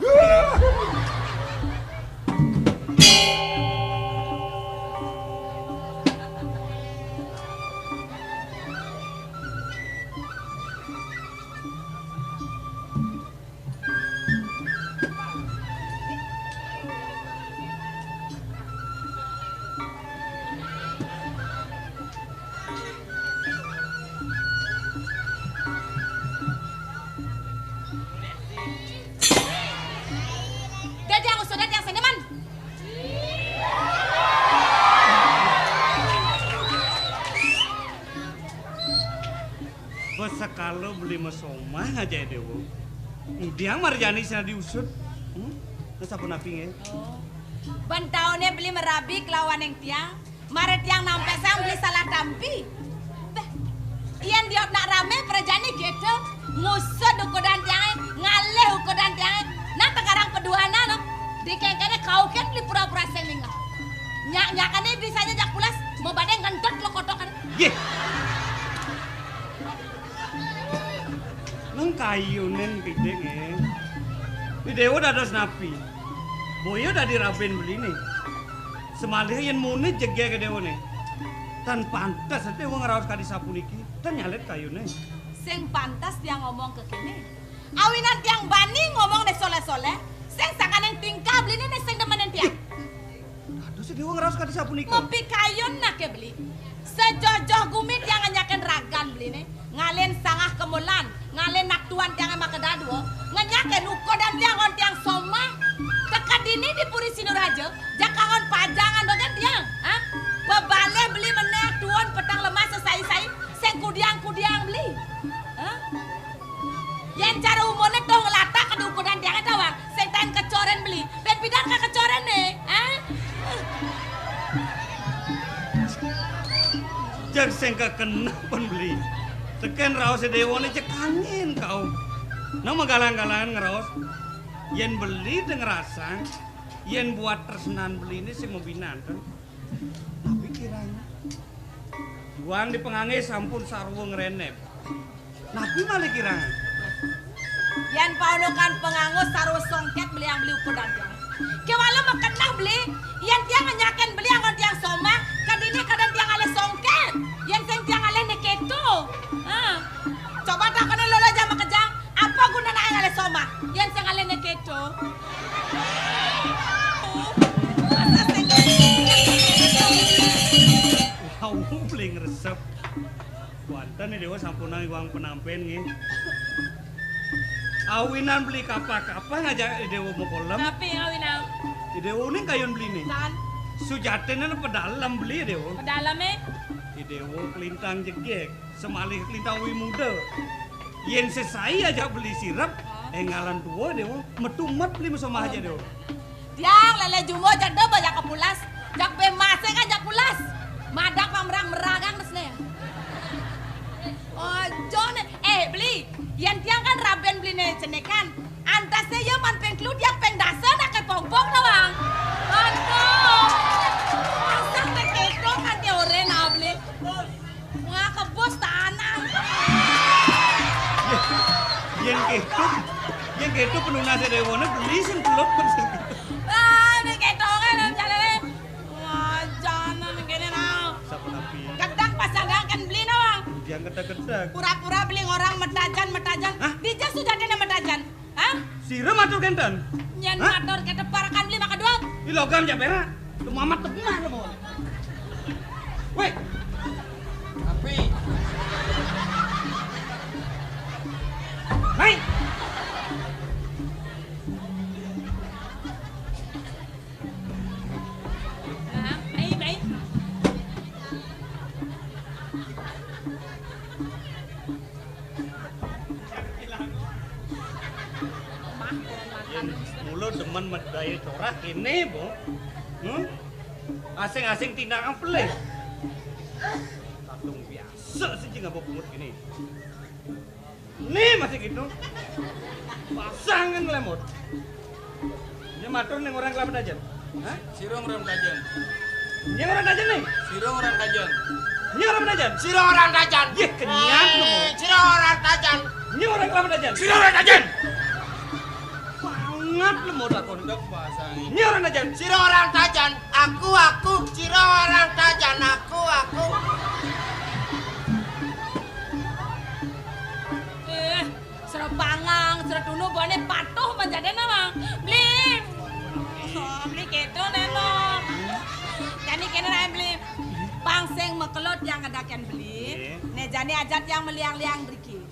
Bos sekala beli masomah aja, Déwa. Diang marjani sana diusut. Hmm? Nah, sapunapi nggih? Oh. Bentaune beli merabi kelawan ing tiang. Mare tiang nampesang beli salah tampi. Beh, yen diot nak rame prajane gitu. Ngusut ukudan tiange, ngalih ukudan tiange. Nah, tegarang peduana no. Dikengkene kauken beli pura-pura sing ninggal. Nyak-nyakane bisanya jak pulas, mau badhe ngentot lo kotokan. Yeh. Nang kayunen pidik, eh. Ni Déwa dados napi? Boya dadi raben beline. Semalih yen muni jegege Déwane. Tan pantes Déwa ngraos kadi sapuniki, tan nyalet kayune. Sing pantes tiang ngomong kekene. Awinan tiang bani ngomong ne soleh-soleh, sing sakaning tingkah beline ne sing demenen tiang. Dados Déwa ngraos kadi sapunika. Mapikayun nake beli. Sejojoh gumi tiang ngenyaken ragan beline. Ngalen sangah kemulan, ngalen nak tuan tiange makeda dua. Ngenyaken ukudan tiang kon tiang somah. Teka dini di Puri Sinuraja, jak kangon pajangan dogen tiang, ha? Pebalih beli meneh tuun peteng lemah sesai-sai, sing kudiang-kudiang beli. Ha? Yen cara umurne toh nglatak kadu ukudan tiange tawang, sing taen kecoren beli. Ben pidan ka kecorene, ha? Jeg sing kekenah pun beli. Teken raose Déwane jeg kangin kau. Nang magalang-galangan ngraos. Yen beli te ngrasang, yen buat tresnan beline sing mabinanten. Napi kirang? Juang di pangangge sampun sarwa ngrenep. Napi malih kirang? Yan paunukan panganggo sarwa songket beli yang beli ukudan tiang. Kewala makenah beli, yan tiang ngenyaken beli anggon tiang somah, kadini kadang tiang alih songket. Yan sing tiang alih ne keto. Ha. Coba takone lolo jama kejang, apa gunane alih somah? Yan sing alih ne keto. Masa sing Wau, beli ngresep. Wonten Déwa sampunang iwang penampen nggih. Awinan beli kapah-kapah ngajak Déwa makolem. Tapi awinan. Déwa ning kayun beline. Tan. Sujatine pedalem beli Déwa. Pedaleme? Déwa kelintang jegeg, semalih kelintang wi muda. Yen sesai ajak beli sirep, enggalan tua Déwa, metu met beli mesomah aja Déwa. Tiang lele jumbo jak deba jak kepulas, jak pemase kan jak pulas. Madak pang merang-meragang desne. Ojo ne, eh beli, yen tiang kan raben beline cenekan. Antasne ya man peng telu tiang peng dasa nak ke pongpong doang. Aduh. Masa te keto kan te oren ah beli. Wah, kebos tanah. Yen keto, yen keto penunase Déwane beli sing teluk pun sing. Ah, ini keto kan jalane. Wah, jana ning kene nah. Sapunapi? Gedang pas gedang kan beli no. Ujian gedang-gedang. Pura-pura beli orang metajan, metajan. Hah? Dija sujatine metajan. Hah? Sira matur kenten? Yen matur keteparakan beli maka dua. Di logam jak perak. Lu mamat tebenak lu mau. Weh. Tapi Naik. Nah, baik, baik. Yen mula demen medaya corah kene, Bu. Hmm? Asing-asing tindakan pelih. Kadung biasa sih ngapa pungut kene. Nih masih gitu. Pasangan lemot. Ini matur ning orang kelapa dajan. Hah? Sira orang tajan. Ini orang tajan nih. Sira orang tajan. Ini orang tajan. Sira orang tajan. Yeh, kenyang lu. Eh, sira orang tajan. Ini orang kelapa dajan. Sira orang tajan. Banget lu mau takon. Ndok bahasa ini. Ini orang tajan. Sira orang tajan. Aku, aku, sira orang tajan. Aku, aku. Eh, sira pangang, sira tunu bone patuh manjadene, Mang. Beli. Oh, beli keto neno. Jani kene rae beli. Pang sing makelot yang ngedaken beli. Nggih. Ne jani ajat yang meliang-liang mriki.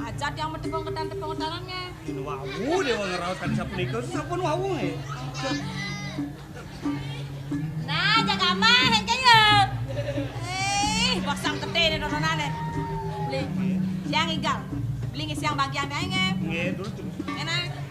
Ajat yang metepung ketan-tepung ketanannya. Wau, Déwa ngraos kadi sapunika, sampun wau nggih. Nah, jaga amah engke ya. Eh, basang gede ne tontonane. Beli. Tinggal. Beli ngisi yang bagian aja nge. Nggih, terus, terus. Enak.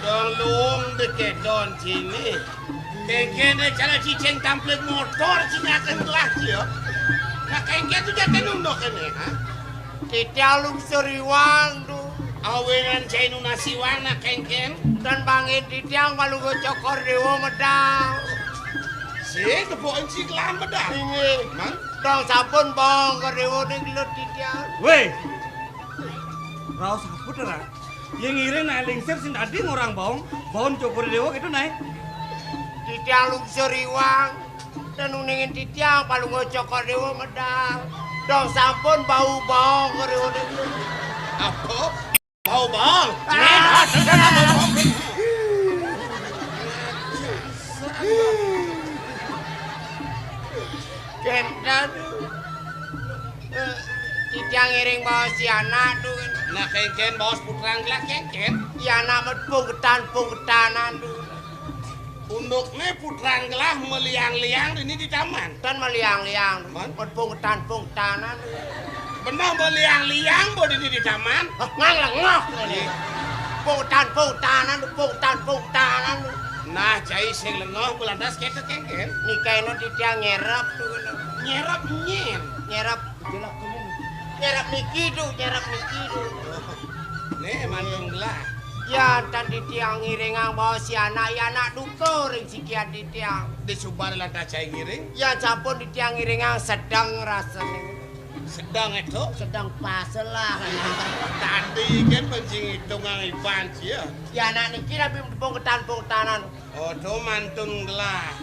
Dong luung dekedon sini. Kengken cara cicing tamplik motor sini akan telah dia. Nah, kengken tu jatuh nunduk ini, ha? Titiang lungsur iwang tu. Awenan cai nunas iwang nak kengken. Dan bangin titiang palungguh Cokor Dewa medal. Si tepuk enci kelam medal. Inggih. Man? Dong sampun baong ka dewa ning gelut titiang. Weh. Raos apa to, Ra? Yang ngiring naik lingsir sing tadi ngorang baong, baong Cokor Dewa gitu naik. Titiang lungsur iwang. Dan uningin titiang palungguh Cokor Dewa medal. Dong sampun bau baong ka dewa ning gelut. Apa? Bau baong. Ah. Kenten. Eh, titiang ngiring baos si anak tu. Nah, kengken baos putrang gelah kengken. Si anak met pungketan-pungketanan tu. Undukne putrang gelah maliang-liang dini di taman. Tan maliang-liang. Man? Pun pungtan-pungtanan. Beneh maliang-liang bo dini di taman. Hah, ngang lengoh. Iya. Pungtan-pungtanan, pungtan-pungtanan. Nah, cai sing lengoh belantas kete kengken. Nikaina titiang nyerep tu. Nyerep nyen. Nyerep. Nyerep niki tu, nyerep niki tu. Nih, mantun gelah. Ya, tan titiang ngiringang baos si anak, ya anak duka ring sikian titiang. Disubar lantas cai ngiring? Ya, sampun titiang ngiringang sedeng rasane. Sedeng itu? Sedeng pas lah. Tadi kan pancing hitungan iban cia. Ya, anak niki rabi pungketan-pungketanan. Oh, tu mantun gelah.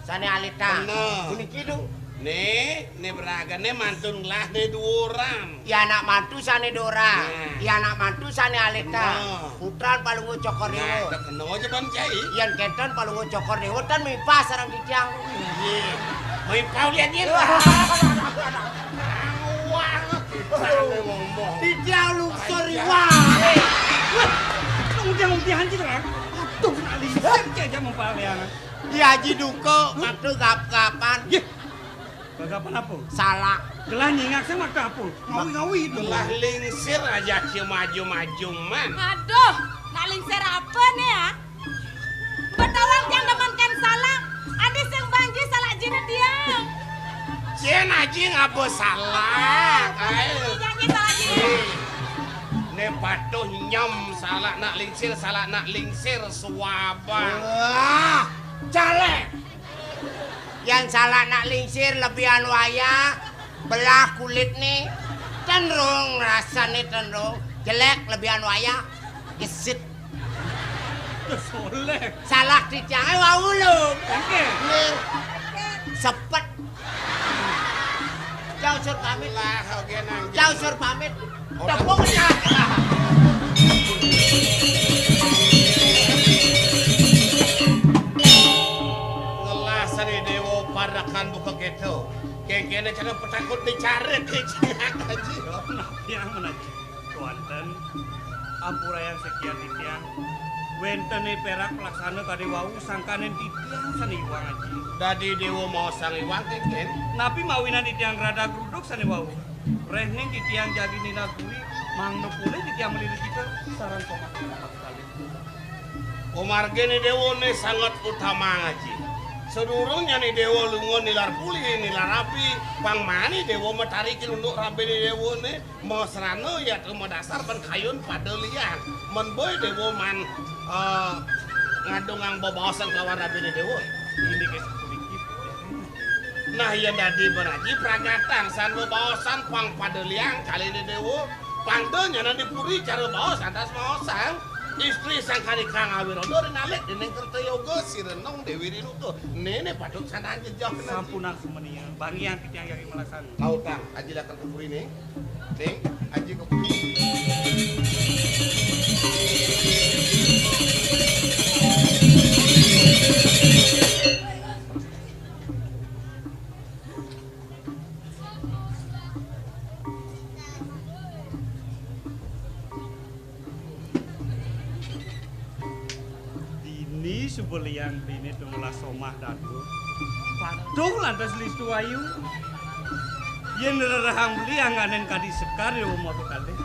Sane alita. Bener. Puniki, Du. Nih, nih beragane mantun gelah nih duuran. Ya anak mantu sane dora. Nah. Ya anak mantu sane alita. Bener. Putran Palungguh Cokor Dewa. Nah, kena aja Bang Cai. Yen kenten Palungguh Cokor Dewa tan mipah sareng titiang. Iya. Mipah lihat dia. Wah. Wah. Titiang lungsur iwang. Wah, undian-undian gitu kan. Aduh, nak lihat aja mempaliangan. Di Haji Duko, waktu gap-gapan. Nggih. Kapan apa? Salah. Gelah nyingak sing maka apa? Ngawi-ngawi dulu. Gelah lingsir aja cia maju-maju man. Aduh, nak lingsir apa nih ya? Betawang tiang demenkan salah. Adi sing banji salah jina tiang. Cien aji ngapa salah? Ayo. Janji salah jina. Ne patuh nyem salah nak lingsir, salah nak lingsir suaba. Wah, caleg. Yang salah nak lingsir lebihan wayah, belah kulit nih, tenrung rasane tenrung, jelek lebihan wayah, gesit. Soleh. Salah di jangan wau lu. Oke. Nih. Sepet. Jauh sur pamit. Lah, oke nang. Jauh sur pamit. Tepuk tangan. Ngelah seni dewa padakan buka keto. Kengkene cara petakut dicari kejak aja. Nah, yang mana? Tuanten, ampurayang sekian titiang. Wentene perak pelaksana kade wau sangkanen titiang sane iwang aji. Dadi dewa mau sang iwang kengken. Napi mawinan titiang rada gruduk sane wau. Rehning titiang jagi ninaguri, mangda pulih titiang melilit kita, sareng komat-komat kalih. Umargene dewa ne sangat utama ngaji. Sedurungnya ni dewa lunga nilar pulih, nilar rabi, pang mani dewa matari kilunduk rabine dewa ne, masrana yatra madasar ban kayun pada liang. Men boy dewa man, eh, ngadungang bebaosan kelawan rabine dewa. Ini ke sepulih kita. Nah, yen dadi beraji pragatan san bebaosan pang pada liang kaline dewa, pangda nyanan di puri cara baos antas maosang. Istri sang kanikang awirodo rinalik dening kerta yoga sirenung Dewi Rinuka. Nene patut sanang jejak nanti. Sampunang semenia, bangi yang titiang yari malaksana. Tautang, ajilaken ke puri ne. Ning, aji ke puri. Dini suba liang dini tunggulah somah dadu. Patuh lantas listu ayu. Yen rerehang beli angganen kadi sekar ya uma kekalih.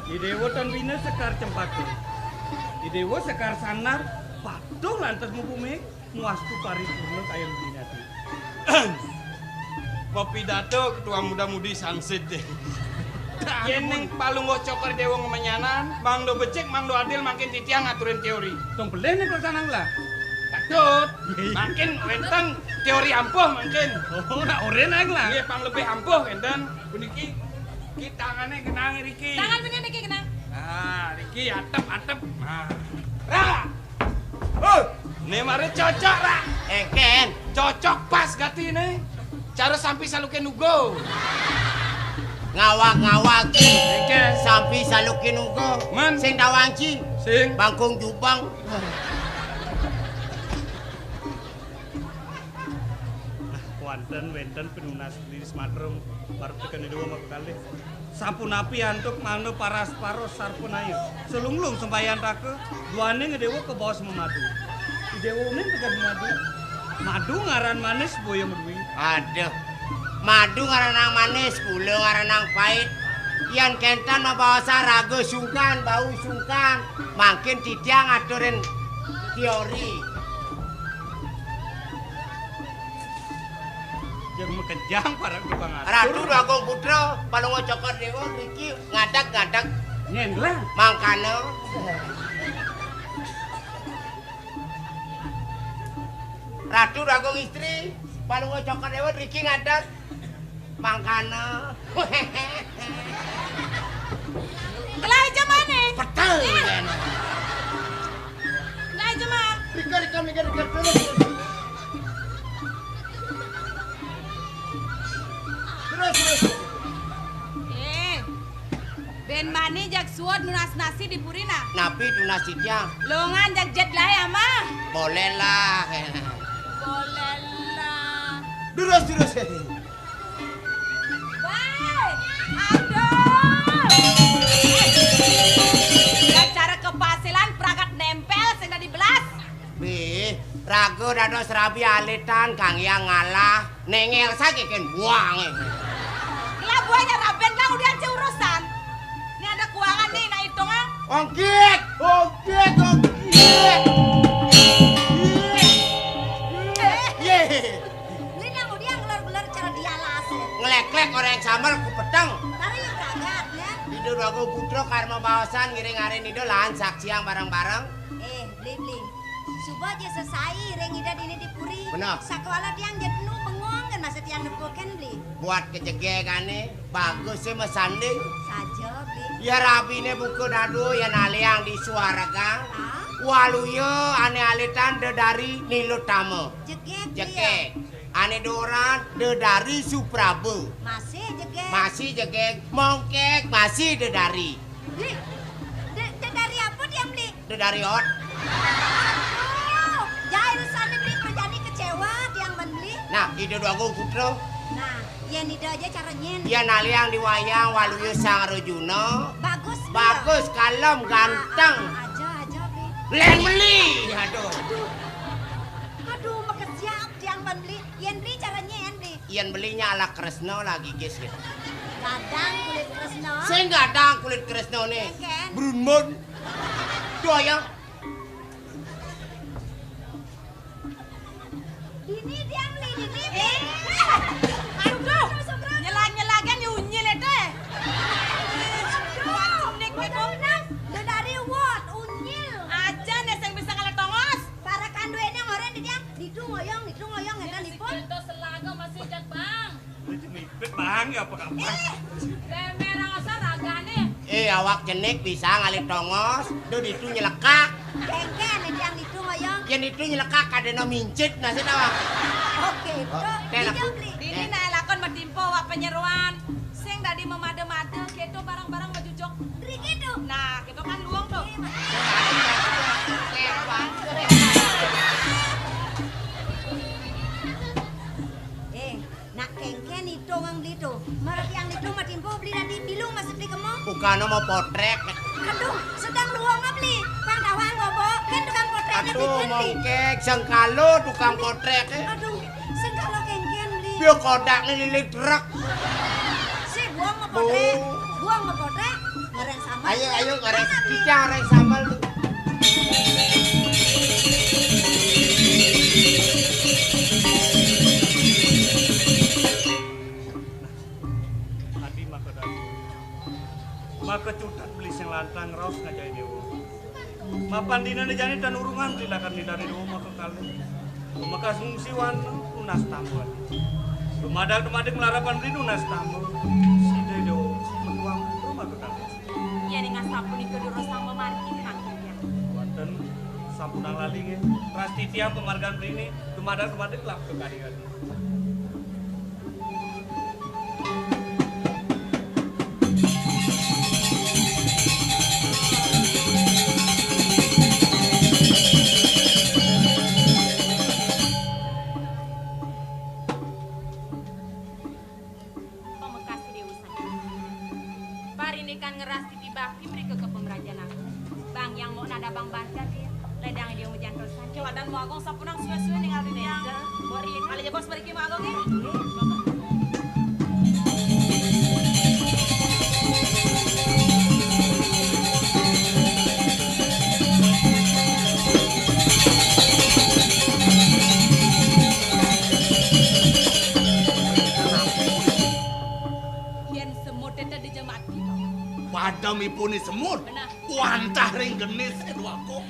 Idewa tan bina sekar cempaka. Idewa sekar sanar patuh lantas mubumi. Muastu paripurna kayun binati. Mapidato ketua muda-mudi sangsit deh. Yen ning palungguh cokor dewa ngemenyanan, mangdo becik, mangdo adil, mangkin titiang ngaturin teori. Tong pelih nih pelaksanaan lah. Patut. Mangkin wenten teori ampuh mangkin. Oh, nak oren aing lah. Iya, pang lebih ampuh wenten. Puniki, ki tangane genang riki. Tangan bener niki genang. Nah, riki atep-atep. Nah. Ra. Huh! Ne mare cocok, Ra. Engken. Cocok pas gati ne. Cara sampi saluke nugo. Ngawag-ngawag. Engken. Sampi saluke nugo. Men. Sing tawangci. Sing. Bangkung jubang. Nah, wanten wenten pinunas liris matrem, baru tekan dua maka kalih. Sapunapi antuk mangda paras-paros sarpanaya. Selunglung sembahyang raka, duaning dewa kabaos mamadu. Dewa uning tegad mamadu. Madu ngaran manis, boya madui. Aduh. Madu ngaranang manis, gula ngaranang pait. Yan kentan mabaosan raga sungkan, bau sungkan. Mangkin titiang ngaturin teori. Yang makejang para tukang atur. Ratu Agung Putra, Palungguh Cokor Dewa, niki ngadeg-ngadeg. Nyenglah. Mangkana. Ratu Agung Istri, Palungguh Cokor Dewa, niki ngadeg. Mangkana. Lah aja mana? Betul. Lah aja mah. Rika, Rika, Rika, Rika, terus. Terus, terus. Eh, ben mani jak suud nunas nasi di purina. Napi tunas titiang? Longan jak jet lae amah. Boleh lah. Boleh lah. Terus, terus. Woi, aduh. Cara kepasilan pragat nempel sing dadi belas. Bih, Raga dados rabi alitan kang yang ngalah, nengel saja kén buang. Lah buahnya raben lah udah aja urusan. Ini ada keuangan nih, nah hitung ah. Ongkit, ongkit, ongkit. Yé. Ini yang udah gelar-gelar cara dia las. Ngléklék orang yang samar ku peteng. Tari yang ragat ya. Ida Dwagung Putra karma baosan ngiring arin ida lan saksiang bareng-bareng. Eh, beli-beli. Suba aja sesai ring ida dini di puri. Bener. Sakwala tiang jadnu bengong kan masa tiang nepukin beli. Buat kejegegane, bagus sih mesanding. Saja beli. Ya rabiné buka dadu ya naliang di suaraga. Ah? Waluya ané alitan dedari nilutama. Jegeg. Jegeg. Ané doran dedari supraba. Masih jegeg. Masih jegeg. Mongkek masih dedari. Beli. De, dedari apa tiang beli? Dedari ot. Aduh, jahil sana beli perjani kecewa tiang ban beli. Nah, ida Dwagung Putra. Nah, yén ida aja cara nyen. Yén aliang di wayang waluya Sang Arjuna. Bagus. Bagus, kalem, ganteng. Ah, ah, aja, aja beli. Lén beli. Aduh. Aduh. Aduh, makesiap tiang ban beli. Yén beli cara nyen beli. Yén belinya ala Kresna lagi guys gitu. Gadang kulit Kresna. Sing gadang kulit Kresna nih. Kén. Brunmun. Doyong. Dini tiang beli dini. Eh. Aduh. Nyelag-nyelagan ya unyil itu. Aduh. Nek betul. Dedari wot unyil. Aja nih sing bisa ngalah tongos. Para kanduene ngoren di tiang. Ditu ngoyong, ditu ngoyong ngeten dipun. Sing selaga masih jak bang. Mipit bang ya apa kabar? Lemerang asal ragane. Eh, awak jenik bisa ngalih tongos, do ditu nyelekak. Kengken yang ditu ngoyong. Yang ditu nyelekak kadena mincit nasib awak. Oke, oh, bro. Teh, laku. Dini nae lakon matimpo wak penyeruan. Sing dadi memade-made, keto barang-barang majujuk. Riki tuh. Nah, keto kan luang tuh. Eh, nak kengken itu ngang beli tuh. Marep yang itu matimpo beli nanti bilung masuk di kemo. Bukan mau potrek. Aduh, sedang luang beli. Pang tawang gobo, kan tukang potrek. Aduh, mongkek, sengkalo tukang potrek. Aduh, sengkalo kengken beli. Dia kodak nih lilit truk. Si buang mau potrek, buang mau potrek, ngereng sambal. Ayo, ayo, ngereng, kita ngereng sambal tuh. Adi maka dadi. Maka cutet beli sing lantang raos ngajai dewa. Mapan dina ne jani tan urungan beli lakar nidar dewa maka kalih. Mekas ngungsi wan nunas tambah. Dumadak-dumadik melarapan beli nunas tambah. Sida dewa, si petuang putra maka kalih. Yén ing asapunika durus samba margi mangkin. Wonten sampunang lali nggih. Prastiti pamargan mrene dumadak-dumadik lap kekadingan. Pamekas Dewa Sangga. Parindikan ngeras titi bakti mrika ka pamrajan agung. Bang yang mau nada bang banter dia. Ledang dia majantosan. Kewadan mau agung sampunang suwe-suwe ningal di tiang. Bori. Kali jebos beri ki mau agung ya. Yen semut itu dijemati. Padem ipuni semut. Benar. Wantah ring genis Dwagung.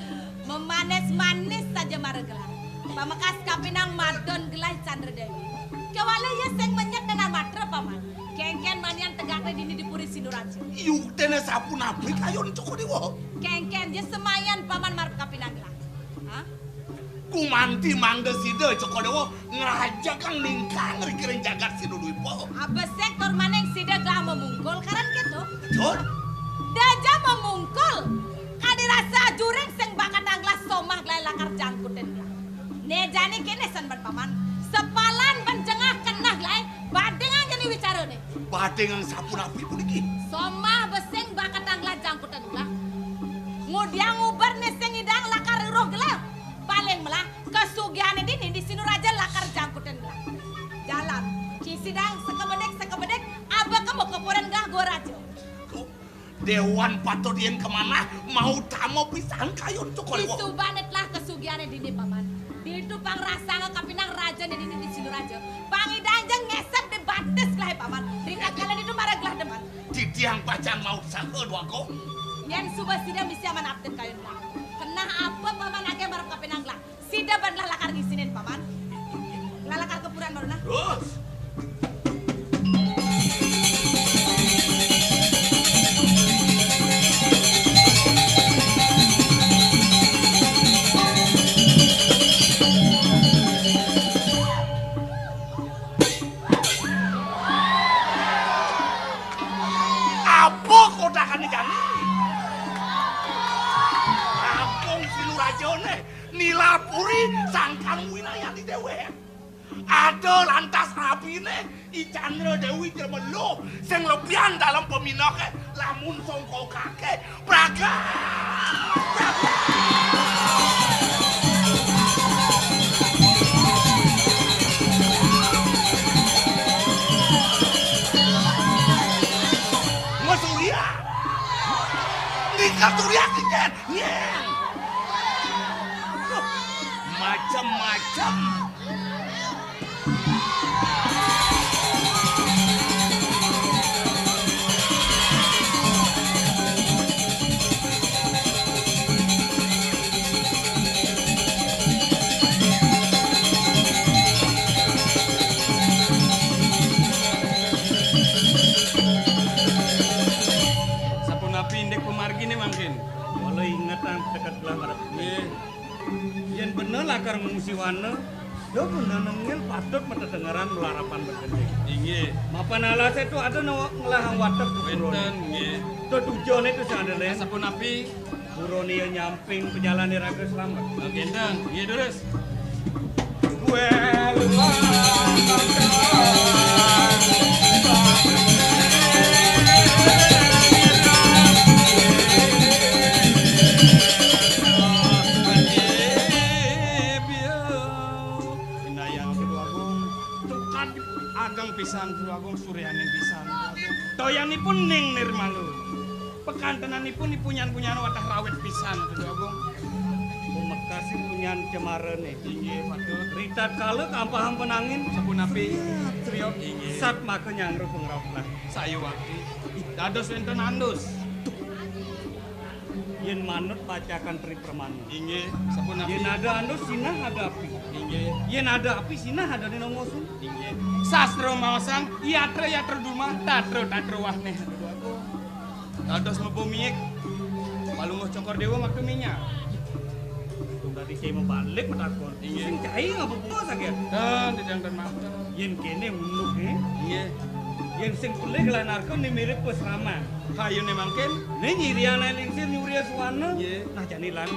Memanis-manis saja mara gelah. Pamekas kapinang madon gelah Candra Dewi. Kewala ya sing menyet dengan matra paman. Kengken manian tegakne dini di puri Sinduraja. Yuktene sapunapi kayun Cokor Dewa. Kengken ya semayan paman marep kapinang gelah. Hah? Gumanti mangda sida Cokor Dewa ngrajakang ningkang ring jagat Sinudwipa. Abesek tur maning sida gelah memungkul karan keto. Betul. Daja memungkul. Kadi rasa ajuring sing bakatang gelah somah gelah lakar jangkutin gelah. Ne jani kene sen ban paman. Sepalan ban jengah keneh gelah badingang jani wicarane. Badingang sapunapi puniki? Somah besing bakatang gelah jangkutin gelah. Ngudiang uber ne sing idang lakar ruh gelah. Paling melah, kesugihan Sidang sakebedik-sakebedik, aba kemu kepuran gelah gua raja. Déwan patut yén kémanah, mautama pisan kayun cukur. Disubané telah kasugihané dini, Paman. Ditu pang rasanga kapinang rajané dini di Siluraja. Pang Ida Anjeng ngésep di batis gelah, Paman. Ritatkala ditu mara gelah demen. Titiang pacang maut saha, Dwagung. Yén suba sida misi amanah abdin kayun gelah. Kenah apa Paman aké marep kapinang gelah? Sida ban lah lakar ngisinin, Paman. Lah lakar kepuran baru nah. Terus. Apa kodakan jani? Kampung Silurajané, Nilapuri, sangkan wilayah di déwék. Ada lantas abiné, I Candra Déwi Jemelo, sing lebihan dalam peminahé, lamun songko kaké, praga. Mesurya. Nika surya kincén. Nyén. Macem-macem. Sapunapi indik pamarginé mangkin? Kala ingetang teked gelah marep. Nggih. Yén bener lakar ngungsi wana, ya bener nengil patut matedengeran larapan begending. Inggih. Mapan alasé tu ada nawa ngelahang watek tu buron. Wénten, nggih. Tu tujuané tu sing ada lén. Sapunapi? Buron iya nyamping pejalané raga slamet. Nggih, nggih, durus. Inayang Déwa Agung, tukad ageng pisan Déwa Agung, suryaning pisan Déwa Agung. Toyanipun ning nirmala. Pekantenanipun ipunyan punyan watah rawit pisan Déwa Agung. Pamekasé punyan cemarané. Inggih, patut. Ritatkala kampahang penangin. Sapunapi? Sriat, sriat. Inggih. Sat maka nyanggra pangrauh lah. Sayuwakti. Dados wénten andus. Yén manut pacakan Tri Pramana. Inggih, sapunapi? Yén ada andus, sinah ada api. Inggih. Yén ada api, sinah ada ninongosun. Inggih. Sastra maosang, yatra, yatra duman, tatra, tatra wahneh. Dados mebo miik. Palungguh Cokor Déwa makta minyak. Untung tadi cai mabalik matakon. Inggih. Sing cai ngapa buka sakit? Ten, titiang ten matur. Yén kéné unduk, eh? Inggih. Yén sing pelih gelah narka né mirip pasraman. Kayuné mangkin? Né nyirian aé lingsir nyuria suwana. Inggih. Nah, jani lan.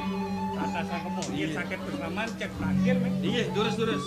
Tata sangkema. Yén inggih. Sakit pasraman, cek terakhir, men. Inggih, durus, durus.